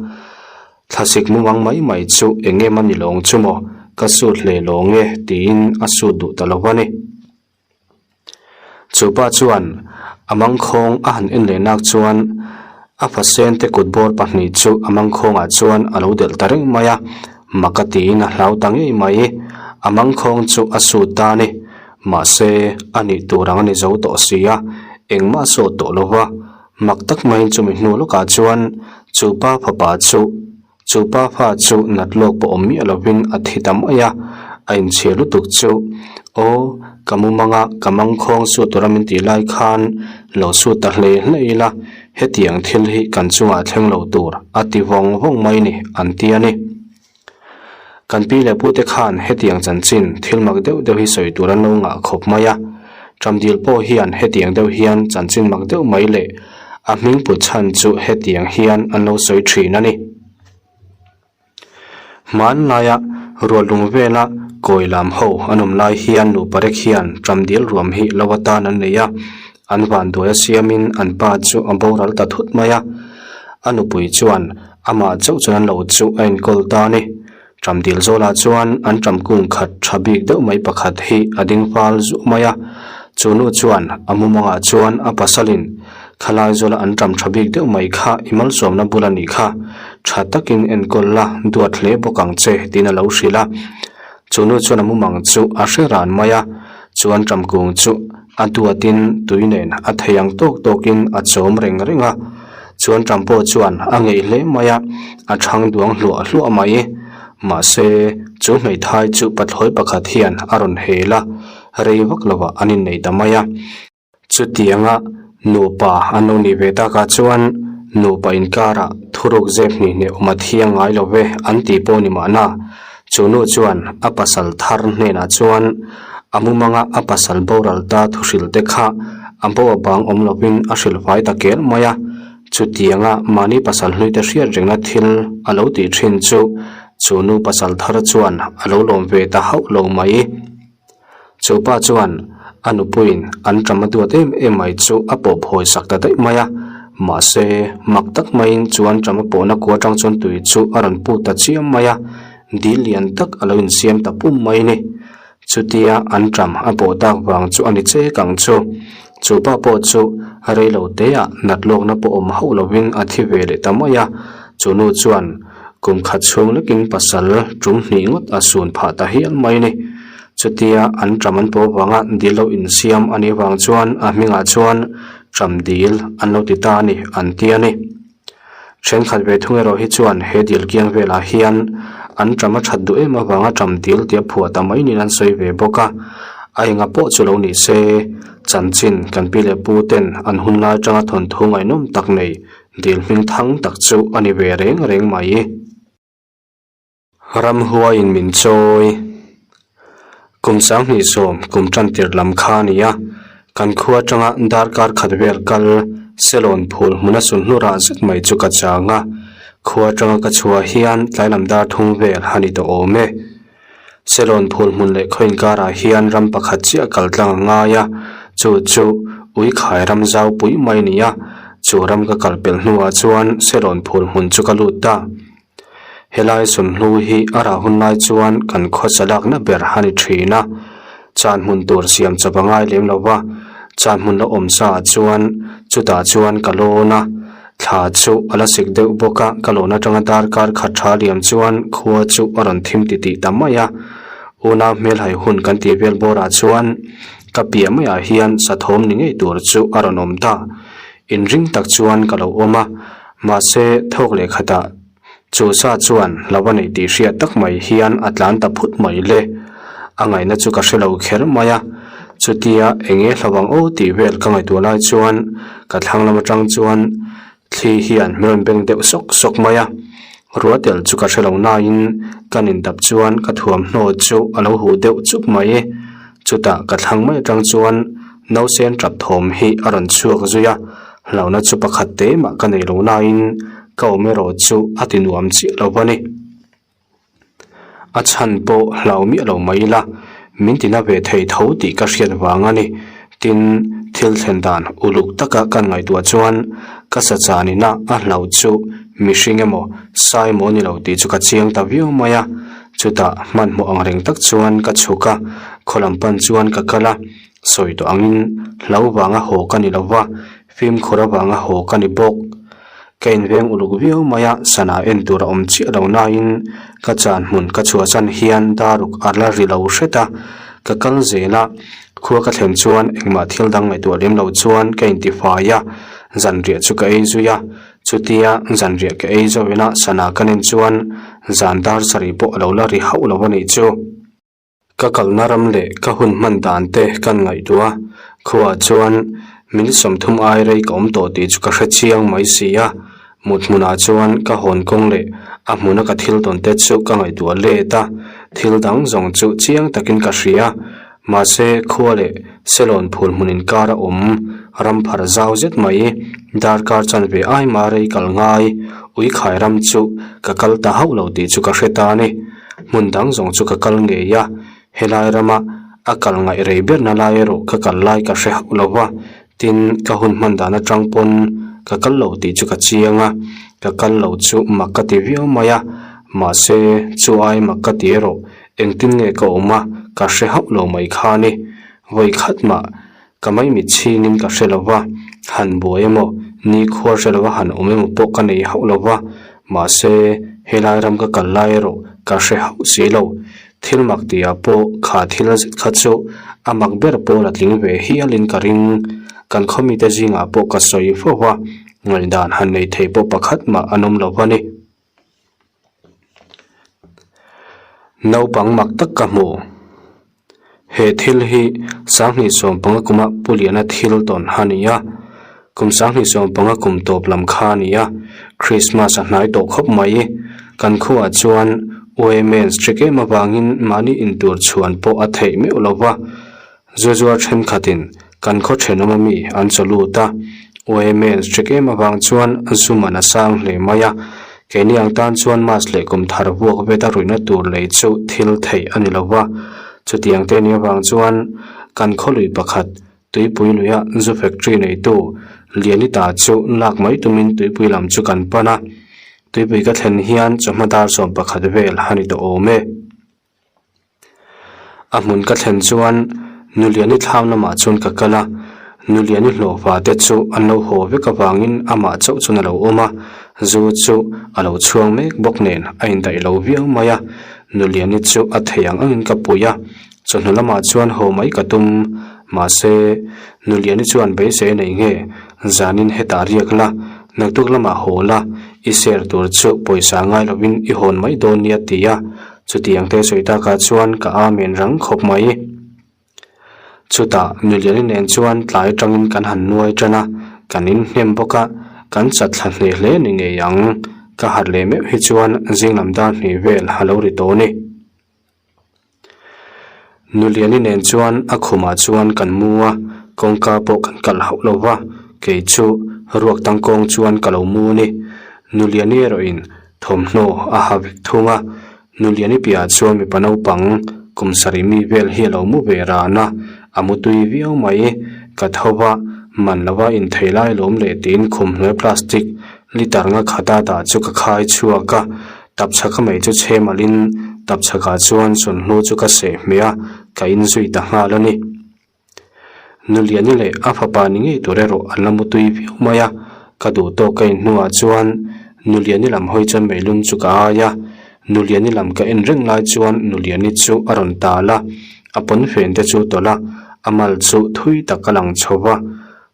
Thlasik mumang mai mai chu eng em a ni lawng chu maw, ka sut hle lawng e tiin a sut duh ta lo a ni. Chu pa chuan a mangkhawng a han en leh nak chuan a fasen te kut bawr pahnih chu a mangkhawngah chuan a lo delh ta reng mai a, mak a tiin a hlau ta ngei mai. A mangkhawng chu a sut ta a ni. Mahse, a nih tur ang a ni zo tawh si a, engmah a sawt tawh lo va. Mak tak maiin chumi hnu lawkah chuan chu pa fapa chu Chu pa fa chu nat lawk pawh awm miah lovin a thi ta mai a, a inchhir lutuk chu, Aw, ka mumanga ka mangkhawng sut tura min tih lai khan lo sut ta hle hle ila, hetiang thil hi kan chungah thleng lo tur a ti vawng vawng mai ni, an ti a ni. Kan pi leh pute khan hetiang chanchin thil mak deuh deuh hi sawi tur an lo ngah khawp mai a, Ṭamdil pawh hian hetiang deuh hian chanchin mak deuh mai leh a hming put chhan chu hetiang hian an lo sawi thin a ni. Hmanlaia ruahlung vela kawi lam ho an awm lai hian nuparek hian ṭamdil ruam hi lo atan an nei a, an vanduai a siamin an pa chu a boral ta thut mai a, a nupui chuan amah chauh chuan an lo chu a enkawl ta a ni. Ṭamdil zawlah chuan an ṭam kung khat ṭha bik deuh mai pakhat hi a ding fal zuah mai a. Chu nu chuan a mumangah chuan a pasalin khalai zawla an ṭam ṭha bik deuh mai kha i malsawmna bul a nih kha, ṭha takin enkawl la duat hle bawk ang che tiin a lo hrilh a. Chu nu chuan a mumang chu a hre ran mai a, chu an ṭam kung chu a duatin tui nen a thei ang tawk tawkin a chawm reng reng a. Chuan ṭam pawh chuan a ngeih hle mai a, a ṭhang duang hluah hluah mai. Mahse, chu hmeithai chu pathlawi pakhat hian a rawn hel a, rei vak lovah an innei ta mai a. Chutianga nupa an lo nih ve takah chuan nupa inkarah thuruk zep hnih hnih awm a thiang ngai lo ve an tih pawh ni mahna. Chu nu chuan a pasal thar hnenah chuan a mumanga a pasal boral ta thuhrilh te kha a bo a bang awm lovin a hrilh fai ta ker mai a. Chutianga mahni pasal hnuite hriat rengna thil a lo tih thin chu chu nu pasal thar chuan a lo lawm ve ta hauh lo mai. Chu pa chuan a nupuiin an ṭam a duat em em mai chu a pawh phawi sak ta daih mai a, mahse mak tak maiin chu an ṭam a pawhna kua aṭang chuan tui chu a rawn put ta chiam mai a, dil lian tak a lo insiam ta pum mai a ni. Chutia an ṭam a pawh tak vang chu a ni chek ang chu. Chu pa pawh chu rei lo teah nat lawkna pawh awm hauh lovin a thi ve leh ta mai a, chu nu chuan kum khat chhung lekin pasal tum hnih ngawt a sun phah ta hial mai a ni. Chutia an ṭam an pawh vanga dil lo insiam a nih vang chuan a hmingah chuan ṭam dil an lo ti ta a ni an ti a ni. Thenkhat ve thung erawh hi chuan he dil kiang velah hian an ṭam a ṭhat duh em avanga ṭam dil tia phuah ta mai niin an sawi ve bawk a, a enga pawh chu lo ni se, chanchin kan pi leh pu ten an hun lai atanga thawnthu ngaihnawm tak nei dil hming thang tak chu a ni ve reng reng mai. Ramhuaiin min chawi. Kum 20 sawm kum tantir lam kha a ni a, kan khua atanga darkar khat vel kal Selawn phul hmuna sunhlu rah zet mai chu ka chang a, khua atanga ka chhuah hian tlailam dar thum vel a ni tawh awm e. Selawn phul hmun leh khaw inkarah hian ram pakhat chiah kal tlang a ngai a, chu chu Uikhai ram zau pui mai a ni a, chu ram ka kal pelh hnuah chuan Selawn phul hmun chu ka lut ta. Helai sunhlu hi a rah hun lai chuan kan khawsa lakna ber a ni thin a, chan hmun tur siam chawp a ngai lem lo va, chan hmun la awm sa ah chuan chutah chuan ka lawn a, thla chu a la sik deuh bawk a, ka lawn atanga darkar khat tha liam chuan khua chu a rawn thim titih ta mai a, unau hmelhai hun kan tih vel bawrah chuan ka piah maiah hian sathawm ni ngei tur chu a rawn awm ta, inring tak chuan ka lo awm a. Mahse, thawk leh khatah chu sa chuan lo a neih tih hriat tak mai hian a tlan ta phut mai le. A ngaihna chu ka hre lo kher mai a, chutia eng nge hlo ang aw tih vel ka ngaihtuah lai chuan ka thlang lam atang chuan thli hian min rawn beng deuh sawk sawk mai a. Ruah tel chu ka hre lo nain ka nin dap chuan ka thuamhnaw chu a lo huh deuh chup mai. Chutah ka thlang mai atang chuan nausen tap thawm hi a rawn chhuak zui a, hlauhna chu pakhat te mah ka nei lo nain. ka awm erawh chu a ti nuam chiah lo a ni. A chhan pawh hlau miah lo mai ila, min tina ve thei tho tih ka hriat vang a ni. Tin, thil thlen dan uluk taka kan ngaihtuah chuan ka sachanina a hlauh chu mihring emaw sai maw ni lo tih chu ka chiang ta viau mai a. Chutah hmanhmawh ang reng tak chuan ka chhuk a, khaw lam pan chuan ka kal a, sawi tawh angin hlau vanga haw ka ni lo va, fimkhur avanga haw ka ni bawk. Ka inveng uluk viau mai a, sana en tur a awm chiah lo nain ka chan hmun ka chhuahsan hian daruk a la ri lo hret a, ka kal zel a, khua ka thlen chuan engmah thil dang ngaihtuah lem lo chuan ka intifai a, zanriah chu ka ei zui a, chutia zanriah ka ei zawh ina sana ka nen chuan zan dar sarih pawh a lo la ri hauh lo a nih chu. Ka kalna ram leh ka hun hman dan te kan ngaihtuah a, khuaah chuan min sawmthum ai rei ka awm tawh tih chu ka hre chiang mai si a, mut hmunah chuan ka hawn kawng leh a hmuna ka thil tawn te chu ka ngaihtuah let a, thil dang zawng chu chiang takin ka hria. Mahse, khua leh Selawn phul hmun inkar a awm ram phar zau zet mai, darkar chanve ai mah rei kal ngai, Uikhai ram chu ka kal ta hauh lo tih chu ka hre ta a ni. Hmun dang zawng chu ka kal ngei a, helai rama a kal ngaih rei berna lai erawh ka kal lai ka hre hauh lo va, tin ka hun hman dan atang pawn ka kal lo tih chu ka chiang a, ka kal lo chu mak ka ti viau mai a, mahse chu ai mak ka ti erawh engtin nge ka awm a ka hre hauh lo mai kha a ni, vawi khat mah Ka maimit chhingin ka hre lo va, han buai emaw, nikhua hre lova han awm emaw pawh ka nei hauh lo va, mahse helai ram ka kal lai erawh ka hre hauh si lo. Thil mak tihah pawh kha thil zet kha chu a mak ber pawl a tling ve hialin ka ring. Kan khawmite zingah pawh ka sawi fo va, ngaihdan han nei thei pawh pakhat mah an awm lo va ni. Naupang mak tak ka hmu. He thil hi sanghnih sawmpanga kuma Pu Liana thil tawn a ni a, kum sanghnih sawmpanga kum tawp lam kha a ni a, Christmas a hnai tawh khawp mai. Kan khuaah chuan UMN strict em avangin mahni intur chhuan pawh a theih meuh lo va. Zuazuar thenkhatin kan khaw thenawm ami an chaw lut a, UMN strict em avang chuan zu man a sang hle mai a, keini ang tan chuan mask leh kum thar vuak vet a ruihna tur lei chu thil theih a ni lo va, chutiang te nih avang chuan kan khaw lui pakhat tuipui luia zu factory neitu Lianita chu lak mai tumin tuipui lam chu kan pan a, tuipui ka thlen hian chawhma dar 11 vel a ni tawh awm e. A hmun ka thlen chuan Nuliani thlam lamah chuan ka kal a, Nuliani hlawhfa te chu an lo haw vek avangin amah chauh chuan a lo awm a, zu chu a lo chhuang mek bawk nen a indaih lo viau mai a, Nuliani chu a thei ang angin ka pui a, chawhnu lamah chuan haw mai ka tum, mahse Nuliani chuan beisei a nei nge, zanin hetah riak la, naktuk lamah haw la, i share tur chu pawisa ngai lovin i hawn mai dawn nia ti a. Chutiang te sawi takah chuan ka amen rang khawp mai. Chutah Nuliani nen chuan tlai atangin kan han nuai tan a, kan inhnem bawk a, kan chat thla hle hle ni ngei ang. Ka harh leh meuh hi chuan zing lam dar hnih vel a lo ri tawh ni. Nuliani nen chuan a khumah chuan kan mu a, kawngka pawh kan kalh hauh lo va, kei chu ruak tangkawng chuan ka lo mu a ni. Nuliani erawhin Thawmhnaw a ha vek thung a, Nuliani piahah chuan mipa naupang kum sarih mi vel hi a lo mu ve ran a, a mu tui viau mai. Ka tho va, man lova inthei lai lawm leh tiin khum hnuai plastic litre nga khata dah chu ka khai chhuak a, tapchhaka mai chu chhe malhin tapchhakah chuan sunhlu chu ka seh hmeh a, ka inzui ta nghal a ni. Nuliani leh a fapa ni ngei tur erawh an la mu tui viau mai a, ka duh tawk ka in hnuah chuan Nuliani lam hawi chuan meilum chu ka ai a, Nuliani lam ka en reng lai chuan Nuliani chu a rawn tal a, a pawnfen te chu tawlh a, a mal chu thui tak a lang chho va,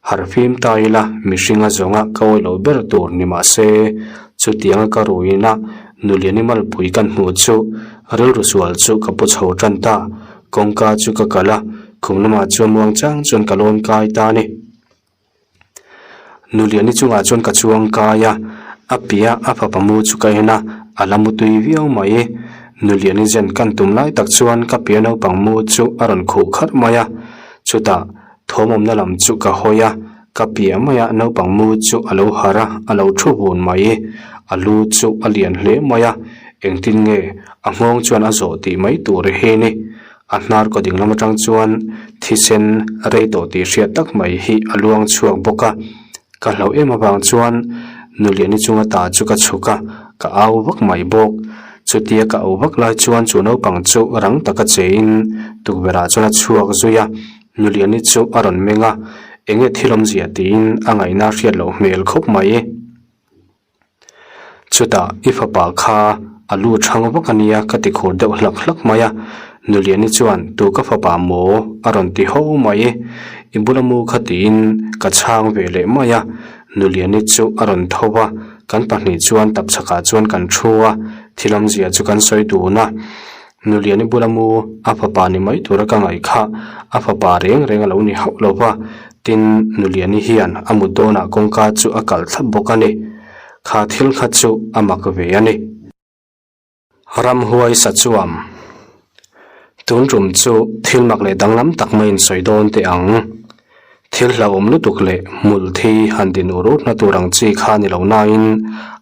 harh fim ta ila mihring a zawnga ka awih loh ber tur ni mah se, chutianga ka ruina Nuliani malpui kan hmuh chu rilru sual chu ka pu chho tan ta. Kawngka chu ka kalh a, khum lamah chuan muang chang chuan ka lawn kai ta a ni. Nuliani chungah chuan ka chuang kai a, a piah a fapa mu chu ka en a, a la mu tui viau mai. Nuliani zen kan tum lai tak chuan ka piah naupang mu chu a rawn khuh kharh mai a, chutah thawmawmna lam chu ka hawi a. Ka piah maia naupang mu chu a lo harh a, a lo thu vun mai. A lu chu a lian hle mai a, engtin nge a nghawng chuan a zawh tih mai tur hi ni. A hnar kaw ding lam atang chuan thisen rei tawh tih hriat tak mai hi a luang chhuak bawk a. Ka hlauh em avang chuan Nuliani chunga ta chu ka chhuk a, ka au vak mai bawk. Chutia ka au vak lai chuan chu naupang chu rang taka chein tukverhah chuan a chhuak zui a, Nuliani chu a rawn meng a, enge thil awmzia tiin a ngaihna hriat loh hmel khawp mai. Chutah i fapa kha a lu chhang vak a nia ka ti khur deuh hlak hlak mai a, Nuliani chuan tu ka fapa maw a rawn ti ho mai, i bula mu kha tiin ka chhang ve leh mai a, Nuliani chu a rawn tho va, kan pahnih chuan tapchhakah chuan kan thu a, thil awmzia chu kan sawi dun a. Nuliani bula mu a fapa ni mai tura ka ngaih kha a fapa reng reng a lo ni hauh lo va, tin Nuliani hian a mut dawnah kawngka chu a kalh thlap bawk a ni. Kha thil kha chu a mak ve a ni. Ramhuai Sachuam Tun tum chu thil mak leh danglam tak mai in sawi dawn teh ang. Thil hlauhawm lutuk leh hmul thi han din ur ur na tur ang chi kha ni lo nain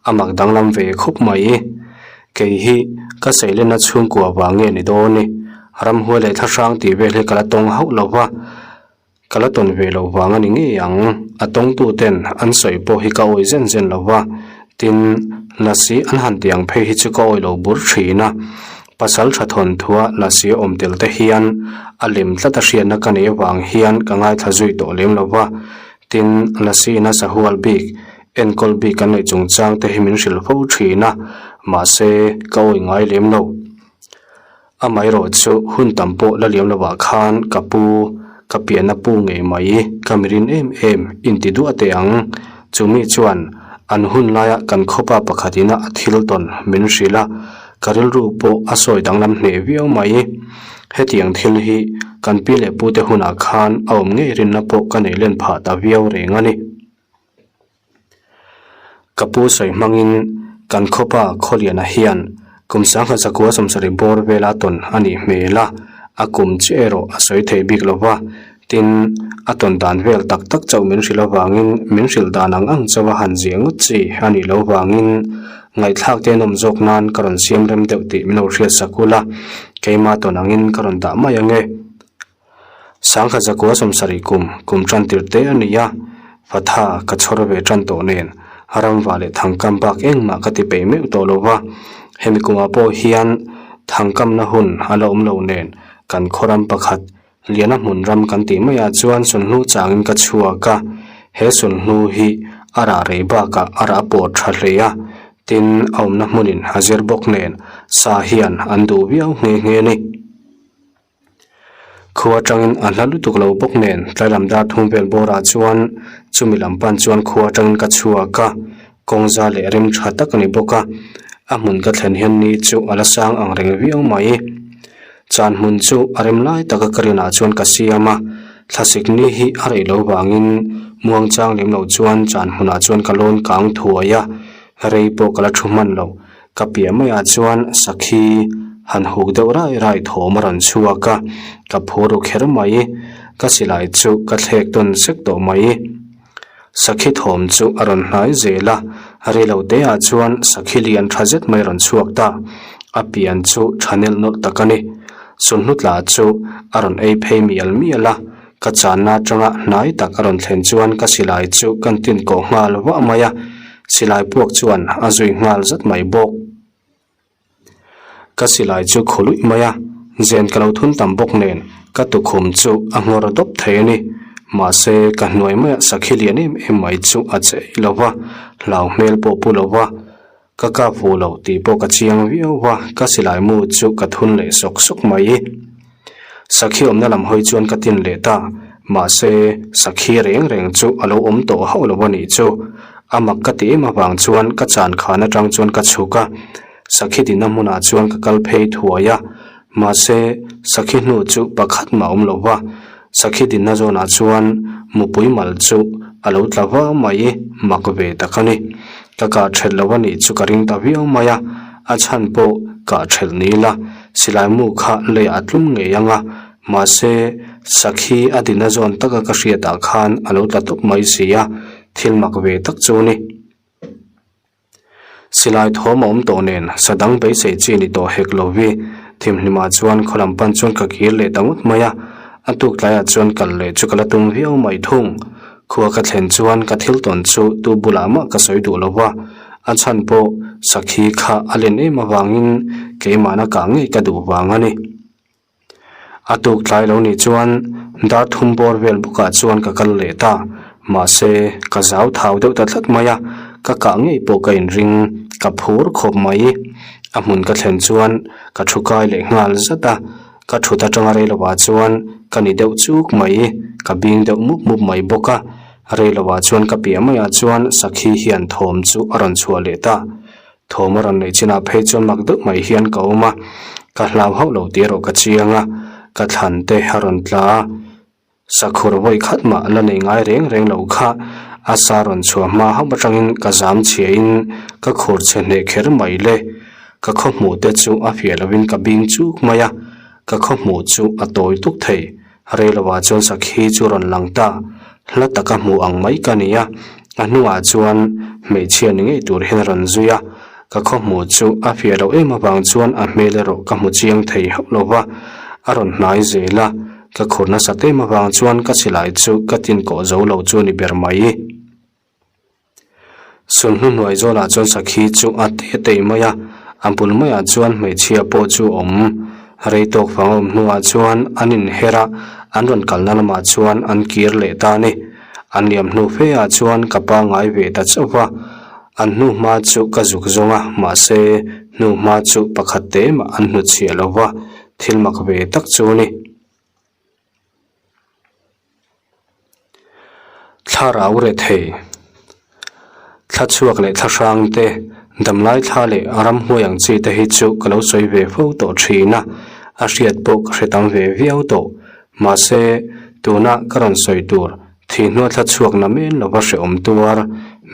a mak danglam ve khawp mai. Kei hi ka seilenna chhungkua vang nge ni dawn i? Ramhuai leh thlahrang tih vel hi ka la tawng hauh lo va, ka la tawn ve loh vang a ni ngei ang. A tawngtu ten an sawi pawh hi ka awi zen zen lo va, tin lasi an han tih ang phei hi chu ka awi lo bur thin a. Pasal tha thawnthua lasi awm tel te hian a lem tlat a hriatna ka neih avang hian ka ngaithla zui tawh lem lo va, tin lasi ina sahual bik, enkawl bik an neih chungchang te hi min hrilh fo thin a, mahse ka awi ngai lem lo. Amaherawh chu hun tam pawh la liam lovah khan ka pu, ka pianna pu ngei mai, ka mirin em em inti duah teh ang. Chumi chuan an hun laia kan khawpa pakhat ina a thil tawn min hrilh a, Ka rilru pawh a sawi danglam hneh viau mai. Hetiang thil hi kan pi leh pute hunah khan a awm ngei rinna pawh ka nei len phah ta viau reng a ni. Ka pu sawi hmangin kan khawpa Khawliana hian kum sangha zakua sawmsarih bawr vela tawn a nih hmel a, a kum chiah erawh a sawi thei bik lo va, tin a tawn dan vel tak tak chauh min hrilh avangin min hrilh dan ang ang chauha han ziah ngawt chi a nih loh vangin Ngaihthlak te an awm zawk nan ka rawn siam rem deuh tih min lo hriat sak ula, keima tawn angin ka rawn dah mai ange. Sangkhat zakua sawmsarih kum, kum tan tir te a ni a, Fatha ka chhawr ve tan tawh nen ramva leh thangkam bak engmah ka ti peih meuh tawh lo va, hemi kumah pawh hian thangkamna hun a la awm lo nen kan khawram pakhat Liana hmun ram kan tih maiah chuan sunhnu changin ka chhuak a, he sunhnu hi a rah rei bakah a rah pawt tha hle a, tin a awmna hmunin a zir bawk nen sa hian an duh viau nghe nghe a ni. Khua atangin a hla lutuk lo bawk nen tlailam dar thum vel bawrah chuan chumi lam pan chuan khua atangin ka chhuak a, kawngza leh rem tha tak a ni bawk a, a hmun ka thlen hian ni chu a la sang ang reng viau mai. Chan hmun chu a rem lai taka ka rinah chuan ka siam a, thlasik ni hi a rei lo vangin muangchang lem lo chuan chan hmunah chuan ka lawn kang thuai a, rei pawh ka la thu hman lo. Ka piah maiah chuan sakhi han huk deuh rai rai thawm a rawn chhuak a, ka phur ru kher mai. Ka silai chu ka thlek tawn sek tawh mai. Sakhi thawm chu a rawn hnai zel a, rei lo te ah chuan sakhi lian tha zet mai a rawn chhuak ta. A pian chu tha nelh nawlh tak a ni. Sulhnu tla chu a rawn ei phei mial mial a, ka channa atanga hnai tak a rawn thlen chuan ka silai chu kan tin kawh nghal vah mai a, silai puak chuan a zui nghal zat mai bawk. Ka silai chu khaw luih mai a, zen ka lo thun tam bawk nen ka tukhum chu a nghawr dawp thei a ni. Mahse ka hnuai maiah sakhi lian em em mai chu a che eih lo va, hlau hmel pawh pu lo va, ka kap fu lo tih pawh ka chiang viau va, ka silai mu chu ka thun leh sawk sawk mai. Sakhi awmna lam hawi chuan ka tin leh ta, mahse sakhi reng reng chu a lo awm tawh hauh lo a nih chu. A mak ka ti em avang chuan ka chan khan atang chuan ka chhuk a, sakhi dinna hmunah chuan ka kal phei thuai a, mahse sakhi hnu chu pakhat mah awm lo va, sakhi dinna zawnah chuan mupui mal chu a lo tla va mai, mak ve tak a ni. Ka kah ṭhelh lo a nih chu ka ring ta viau mai a, a chhan pawh kah ṭhelh ni la, silai mu kha leiah a tlum ngei ang a, mahse. Sakhi a dina zawn taka ka hriatah khan a lo tla tawp mai si a, thil mak ve tak chu a ni. Silai thawm a awm tawh nen sa dang beisei chi ni tawh hek lo vi. Thimhlimah chuan khaw lam pan chuan ka kir leh ta ngawt mai a, a tuk tlaiah chuan kal leh chu ka la tum viau mai thung. Khua ka thlen chuan ka thil tawn chu tu bulah mah ka sawi duh lo va, a chhan pawh sakhi kha a len em avangin keimahna kah ngei ka duh vang a ni. A tuk tlai lo nih chuan dar thum bawr vel bawkah chuan ka kal leh ta. Mahse, ka zau thau deuh ta tlat mai a, ka kah ngei pawh ka inring, ka phur khawp mai. A hmun ka thlen chuan ka thu kai leh nghal zat a, ka thut atanga reilovah chuan ka ni deuh chuk mai, ka bing deuh mup mup mai bawk a. Reilovah chuan ka piah maiah chuan sakhi hian thawm chu a rawn chhuah leh ta. Thawm a rawn neih chinah phei chuan mak deuh mai hian ka awm a, ka hlau hauh lo tih erawh ka chiang a, ka thlan te a rawn tla a, sakhur vawi khat mah la nei ngai reng reng lo kha a sa rawn chhuah hma hauh atangin ka zam chhiahin ka khur chhe hneh kher mai le, ka khaw hmuh te chu a fiah lovin ka bing chuk mai a, ka khaw hmuh chu a tawi tuk thei. Reiloah chuan sakhi chu rawn lang ta, hla taka hmuh ang mai ka ni a, a hnungah chuan hmeichhia ni ngei tur hian a rawn zui a, ka khaw hmuh chu a fiah loh em avang chuan a hmel erawh ka hmu chiang thei hauh lo va, a rawn hnai zel a, ka khur nasat em avang chuan ka silai chu ka tin kawh zo lo chu a ni ber mai. Sulhnu hnuai zawlah chuan sakhi chu a te tei mai a, a bul maiah chuan hmeichhia pawh chu a awm. Rei tawk vang a awm hnuah chuan an inher a, an rawn kalna lamah chuan an kir leh ta a ni. An liam hnu fe ah chuan ka pangngai ve ta chauh va, an hnu hma chu ka zuk zawng a, mahse hnu hma chu pakhat te mah an hnutchhiah lo va, thil mak ve tak chu a ni. Thlarau rethei, thla chhuak leh thla hrang te, damlai thla leh ramhuai ang chi te hi chu ka lo sawi ve fo tawh thin a, a hriat pawh ka hre tam ve viau tawh. Mahse, tuna ka rawn sawi tur thihnuah thla chhuak na men lova hrehawm tuar,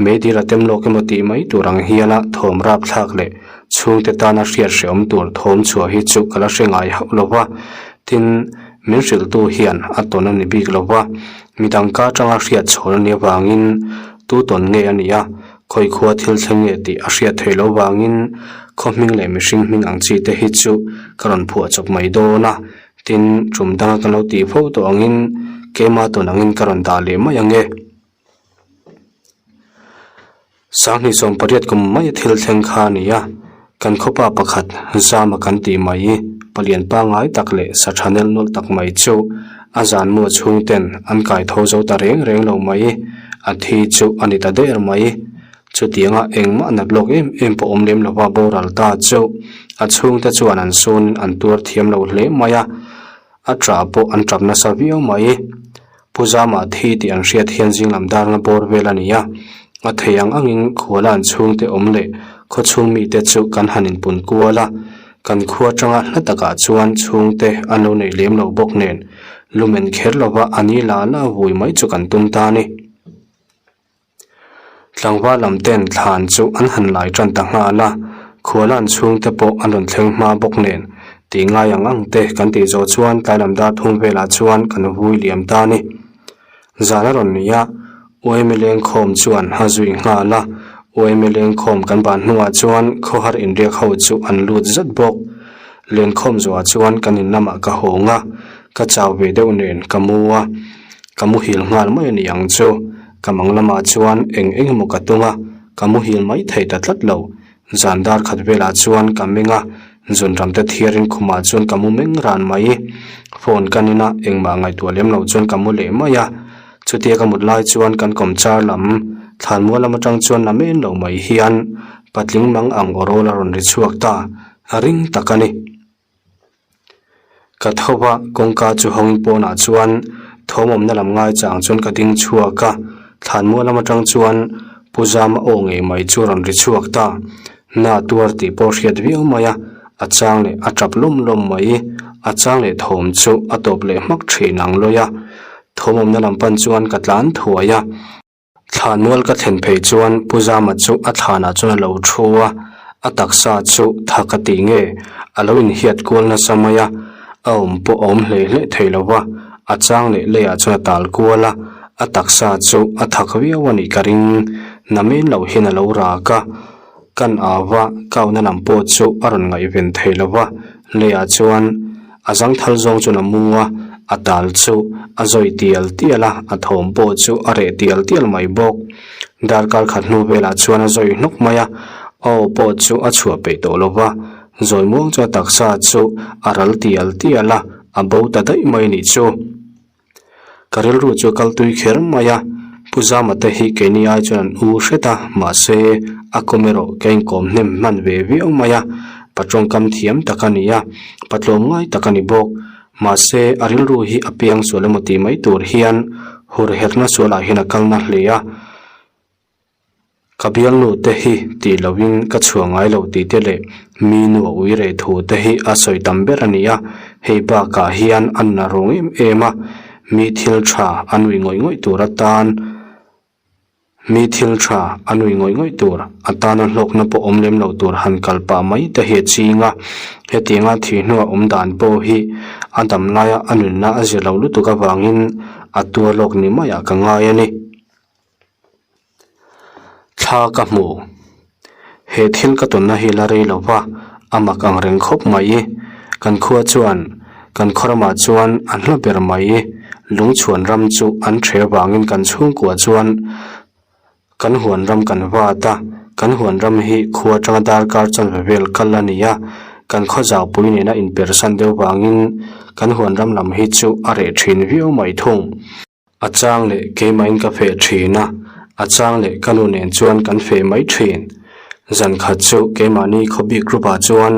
meidil a tem lawk emaw tih mai tur ang hiala thawm rapthlak leh chhungte tana hriat hrehawm tur thawm chhuah hi chu ka la hre ngai hauh lova. Tin, min hrilhtu hian a tawn a ni bik lo va, midang ka atanga hriat chhawn a nih avangin tu tawn nge a nih a, khawi khua thil thleng nge tih a hriat theih loh vangin khaw hming leh mihring hming ang chi te hi chu ka rawn phuah chawp mai dawn a, tin, tum danga kan lo tih fo tawh angin keima tawn angin ka rawn dah leh mai ang e. Sanghnih 18 kum mai a thil thleng kha a ni a, kan khawpa pakhat zama kan tih mai palian pangngai tak leh sa tha nel nawlh tak mai chu a zan mua chhung ten an kai tho zo ta reng reng lo mai, a thi chu a ni ta der mai. Chutianga engmah nat lawk em em pawh awm lem lova boral ta chu a chhungte chuan an sun an tuar thiam lo hle mai a, a tah pawh an tap nasa viau mai. Pu Zama thi tih an hriat hian zinglam darna bawr vel a ni a, a thei ang angin khuala an chhungte awm leh khawchhung mite chu kan han inpun kual a, kan khua atanga hla takah chuan chhungte an lo neih lem loh bawk nen lumen kher lova a ni la la vui mai chu kan tum ta a ni. Tlangval lam ten thlan chu an han lai tan ta nghal a, khuala an chhungte pawh an rawn thleng hma bawk nen tih ngai ang ang te kan tih zawh chuan tlai lam dar thum velah chuan kan vui liam ta a ni. Zan a rawn ni a, Uaime lengkhawm chuan a zui nghal a, Uaime lengkhawm kan ban hnuah chuan khawhar inriak ho chu an lut zat bawk. Lenkhawm zawhah chuan kan in lamah ka hawng a, ka chau ve deuh nen ka mu a, ka muhil nghal mai a ni ang chu. Ka mang lamah chuan eng eng emaw ka tung a, ka muhil mai thei ta tlat lo. Zan dar khat velah chuan ka meng a, zun ram te thiarin khumah chuan ka mu meng ran mai. Phone ka nin a, engmah ngaihtuah lem loh chuan ka mu leh mai a. Chutia ka mut lai chuan kan kawmchar lam thlanmual lam atang chuan la men lo mai hian patling mang ang aw rawl a rawn ri chhuak ta, ring tak a ni. Ka tho va, kawngka chu hawngin pawnah chuan thawm awmna lam ngai chang chuan ka ding chhuak a, thlanmual lam atang chuan Pu Zama aw ngei mai chu a rawn ri chhuak ta. Na tuar tih pawh hriat viau mai a, a chang leh a tap lawm lawm mai, a chang leh thawm chu a tawp leh hmak thin ang lawi a. Thawm awmna lam pan chuan ka tlan thuai a. Thlanmual ka thlen phei chuan Pu Zama chu a thlanah chuan a lo thu a, a taksa chu tha ka tih nge a lo inhiat kual nasa mai a, a awm pawh a awm hlei hlei thei lo va, A chang leh leiah chuan a tal kual a, a taksa chu a thak viau a nih ka ring. Namen loh hian a lo rak a, kan au va, kauna lam pawh chu a rawn ngaihven thei lo va, leiah chuan a zangthal zawng chuan a mu a, a tal chu a zawi tial tial a, a thawm pawh chu a reh tial tial mai bawk. Darkar khat hnu velah chuan a zawi hnawk mai a, a aw pawh chu a chhuah peih tawh lo va, zawi muang chuan a taksa chu a ral tial tial a, a bo ta daih mai nih chu. Ka rilru chu a kal tui kher mai a, Pu Zama te hi keini ai chuan an u hret a, mahse a kawm erawh ka inkawm hnem hman ve viau mai a, pa tawngkam thiam tak a ni a, pa tlawmngai tak a ni bawk. Mahse a rilru hi a piang sual emaw tih mai tur hian hur herna sualah hian a kalna hle a. Ka bialnu te hi tih lohin ka chhuah ngai lo tih te leh mi nu a ui reh thu te hi a sawi tam ber a ni a, hei bakah hian a nun a rawng em em a, mi thil tha a nui ngawih ngawih tur atan mi thil tha a nui ngawih ngawih tur atana hlawkna pawh awm lem lo tur han kal pah mai te hi a ching a, hetianga thih hnua awm dan pawh hi a dam laia a nunna a zir lo lutuk avangin a tuar lawk ni maiah ka ngai a ni. Thla ka hmu. He thil ka tawnna hi la rei lo va, a mak ang reng khawp mai. Kan khua chuan, kan khaw ramah chuan a hla ber mai. Lungchhuan ram chu an ṭhe avangin kan chhungkua chuan kan huan ram kan vat a. Kan huan ram hi khua atanga darkar chanve vel kal a ni a, kan khaw zaupui nena inpersan deuh vangin kan huan ram lam hi chu a reh ṭhin viau mai thung. A chang leh keimahin ka feh thin a, a chang leh ka nu nen chuan kan feh mai thin. Zan khat chu keimahni khawbik group ah chuan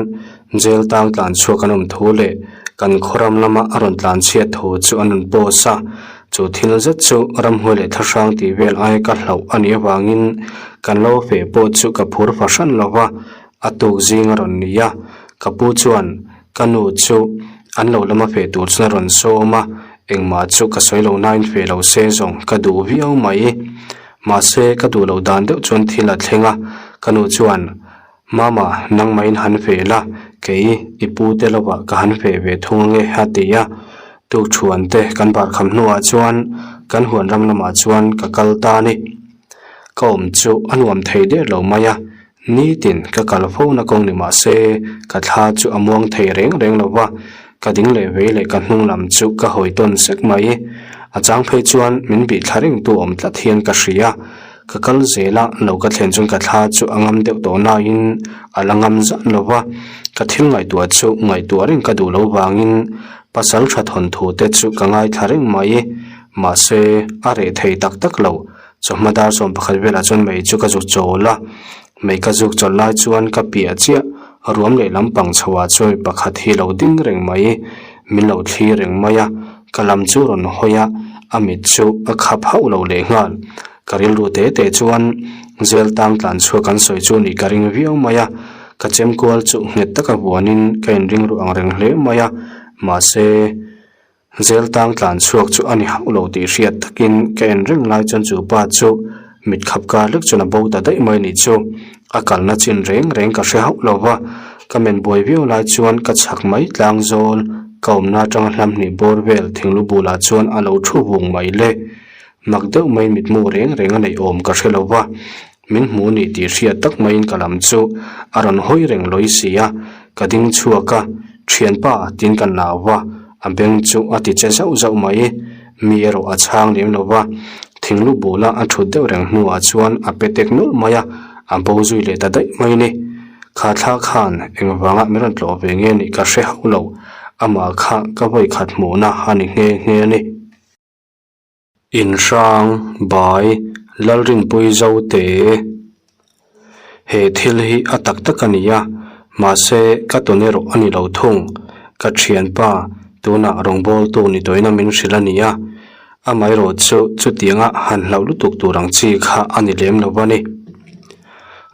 jail tang tlan chhuak an awm thu leh kan khaw ram lama a rawn tlan chhiat thu chu an rawn post a, chu thil zet chu ramhuai leh thlahrang tih vel aia ka hlauh a nih avangin kan lo feh pawh chu ka phur fahran lo va, a tuk zing a rawn ni a, ka pu chuan ka nu chu an lo lama feh tur chuan a rawn sawm a, Engmah chu ka sawi lo nain fe lo se zawng ka duh viau mai. Mahse ka duh loh dan deuh chuan thil a thleng a, ka nu chuan, Mama, nangmahin han fe la, kei i pu te lovah ka han fe ve thung ange a ti a. Tukṭhuan te kan bar kham hnuah chuan kan huan ram lamah chuan ka kal ta a ni. Ka awm chu a nuam thei der lo mai a, Nitin ka kal fo na kawng ni mah se, ka thla chu a muang thei reng reng lo va, ka ding leh vei leh ka hnung lam chu ka hawi tawn sek mai. A chang phei chuan min bih thla reng tu awm tlat hian ka hria. Ka kal zel a, lo ka thlen chuan ka thla chu a ngam deuh tawh nain a la ngam zan lo va, ka thil ngaihtuah chu ngaihtuah reng ka duh lo vangin pasal tha thawnthu te chu ka ngaithla reng mai. Mahse, a reh thei tak tak lo. Chawhma dar 11 velah chuan mei chu ka zuk chawl a, mei ka zuk chawlh lai chuan ka piah chiah ruam leh lampang chho ah chuan mi pakhat hi lo ding reng mai, min lo thlir reng mai a, ka lam chu rawn hawi a, a mit chu a khap hauh lo leh nghal. Ka rilru te te chuan jail tang tlan chhuak an sawi chu nih ka ring viau mai a, ka chemkual chu nghet taka vuanin ka inring ruh ang reng hle mai a, mahse. Zel tang tlan chhuak chu a ni hauh lo tih hriat takin ka en reng lai chuan chu pa chu mit khap kar lek chuan a bo ta daih mai nih chu. A kalna chin reng reng ka hre hauh lo va, ka men buai viau lai chuan ka chhak mai tlang zawl ka awmna atanga hlam hnih bawr vel thinglu bulah chuan a lo thu vung mai le. Mak deuh mai mitmu reng reng a neih awm ka hre lo va, min hmu nih tih hriat tak maiin ka lam chu a rawn hawi reng lawi si a, ka ding chhuak a, Thianpa tiin ka nau va, a beng chu a ti che zauh zauh mai. Mi erawh a chhang lem lo va, thinglu bula a thut deuh reng hnuah chuan a pe tek nawlh mai a, a bo zui leh ta daih mai ni. Kha thla khan engvanga min rawn tlawh ve nge nih ka hre hauh lo, amah kha ka vawi khat hmuhna a ni nghe nghe a ni. Inhrang, Bai, Lalrinpui Zote He thil hi a tak tak a ni a, mahse ka tawn erawh a ni lo thung. Ka thianpa, tunah rawngbawltu ni tawhin a min hrilh a ni a, amaherawh chu chutianga han hlauh lutuk tur ang chi kha a ni lem lo a ni.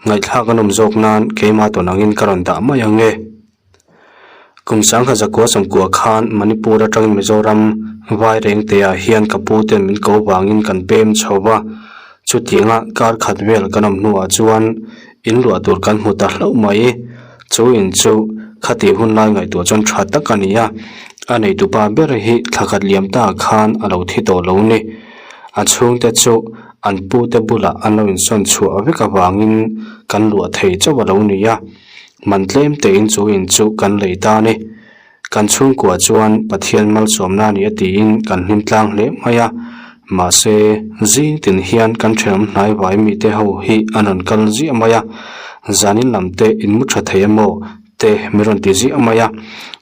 Ngaihthlak a nawm zawk nan keimah tawn angin ka rawn dah mai ang e. Kum sangha zakua sawmkua khan Manipur atangin Mizoram Vairengte ah hian ka pu ten min ko vangin kan pem chho va, chutianga kar khat vel kan awm hnuah chuan in luah tur kan hmu ta hlauh mai. Chu in chu. Khatih hun lai ngaihtuah chuan tha tak a ni a, a neitupa ber hi thla khat liam ta khan a lo thi tawh lo ni. A chhungte chu an pute bulah an lo insawn chhuah vek avangin kan luah thei chauh a lo ni a, man tlem tein chu in chu kan lei ta a ni. Kan chhungkua chuan Pathian malsawmna a ni a tiin kan hlim tlang hle mai a, mahse zing tin hian kan thenawm hnaivai mite ho hi an rawn kal ziah mai a, zanin lam te in mu tha thei emaw te min rawn ti ziah mai a,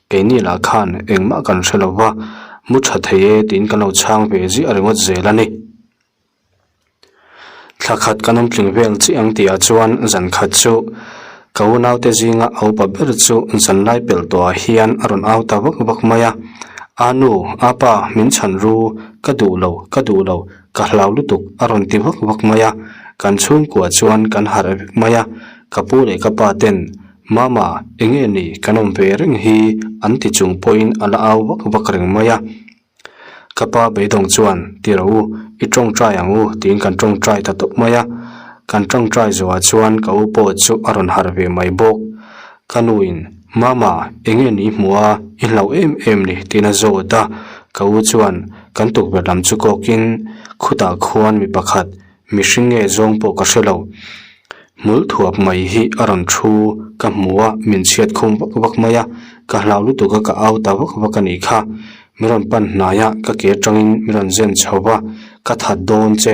keini lah khan engmah kan hre lo va, mu tha thei e tiin kan lo chhang ve ziah ringawt zel a ni. Thla khat kan awm tling vel chiah ang tihah chuan zan khat chu ka unaute zinga a upa ber chu zan lai pelh tawhah hian a rawn au ta vak vak mai a, A nu, a pa, min chhan ru, ka duh lo, ka duh lo, ka hlau lutuk a rawn ti vak vak mai a, kan chhungkua chuan kan harh vek mai a, ka pu leh ka pa ten, Mama, enge ni kan awm ve reng hi an ti chung pawhin a la au vak vak reng mai a. Ka pa beidawng chuan, Ti rawh u, i tawngtai ang u, tiin kan tawngtai ta tawp mai a. Kan tawngtai zawhah chuan ka u pawh chu a rawn harh ve mai bawk. Ka nuin, Mama, enge ni hmuh a, i hlauh em em ni? tiin a zawt a. Ka u chuan kan tukverh lam chu kawkin, Khutah khuan mi pakhat, mihring nge zawng pawh ka hre lo. Hmul thuap mai hi a rawn thu ka hmu a, min chhiat khum vak vak mai a, ka hlau lutuk a ka au ta vak vak a nih kha. Mi rawn pan hnai a, ka ke atangin mi rawn zen chho va, ka that dawn che,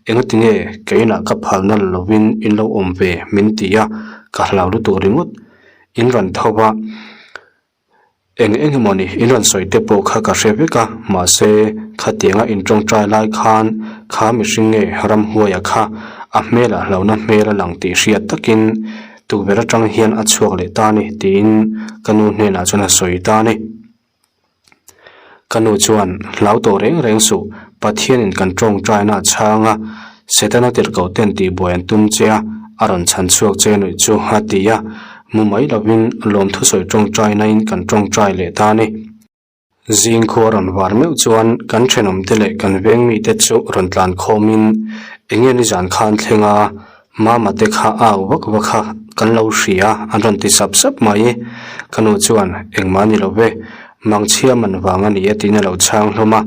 engati nge ka inah ka phal nal lovin in lo awm ve min ti a, ka hlau lutuk ringawt. In rawn tho va. Eng eng emaw ni in rawn sawi te pawh kha ka hre vek a, mahse khatianga in tawngtai lai khan kha mihring nge ramhuaia kha a hmelah hlauhna hmel a lang tih hriat takin tukverh atang hian a chhuak leh ta a ni tiin ka nu hnenah chuan a sawi ta a ni. Ka nu chuan hlau tawh reng reng suh, Pathianin kan tawngtaina a chhang a, Setana tirhkoh ten tihbuai an tum che a, a rawn chhan chhuak che nuih chu a ti a. Mu mai lovin lawmthusawi tawngtainain kan tawngtai leh ta a ni. Zing khua rawn var meuh chuan kan thenawmte leh kan veng mite chu rawn tlan khawmin eng nge nizan khan thleng a, Mama te kha au vak vak a kan lo hria an rawn ti sap sap mai. Ka nu chuan engmah ni lo ve, mangchhia man vang a ni e tiin a lo chhang hlawm a,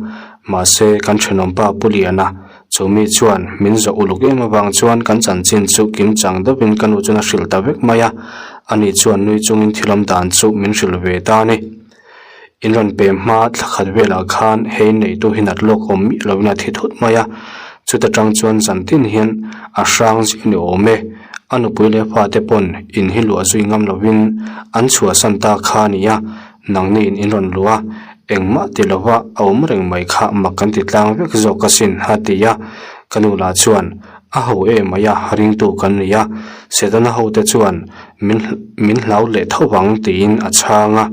mahse kan thenawmpa Pu Liana Chu mi chuan min zawh uluk em avang chuan kan chanchin chu kim chang deuhin ka nu chuan a hrilh ta vek mai a, ani chuan nui chungin thilawm dan chu min hrilh ve ta a ni. In rawn pem hma thla khat velah khan hei neitu hi nat lawk awm miah lovin a thi thut mai a, chuta tang chuan zantin hian a hrang zia ni awm e. A nupui leh fate pawn in hi luah zui ngam lovin an chhuahsan ta kha a ni a, Nangni in in rawn luh a, engmah ti lova a awm reng mai kha mak kan ti tlang vek zawk asin a ti a, ka nu lah chuan a ho em mai a, ringtu kan ni a, Setana hote chuan min min hlau leh tho vang tiin a chhang a.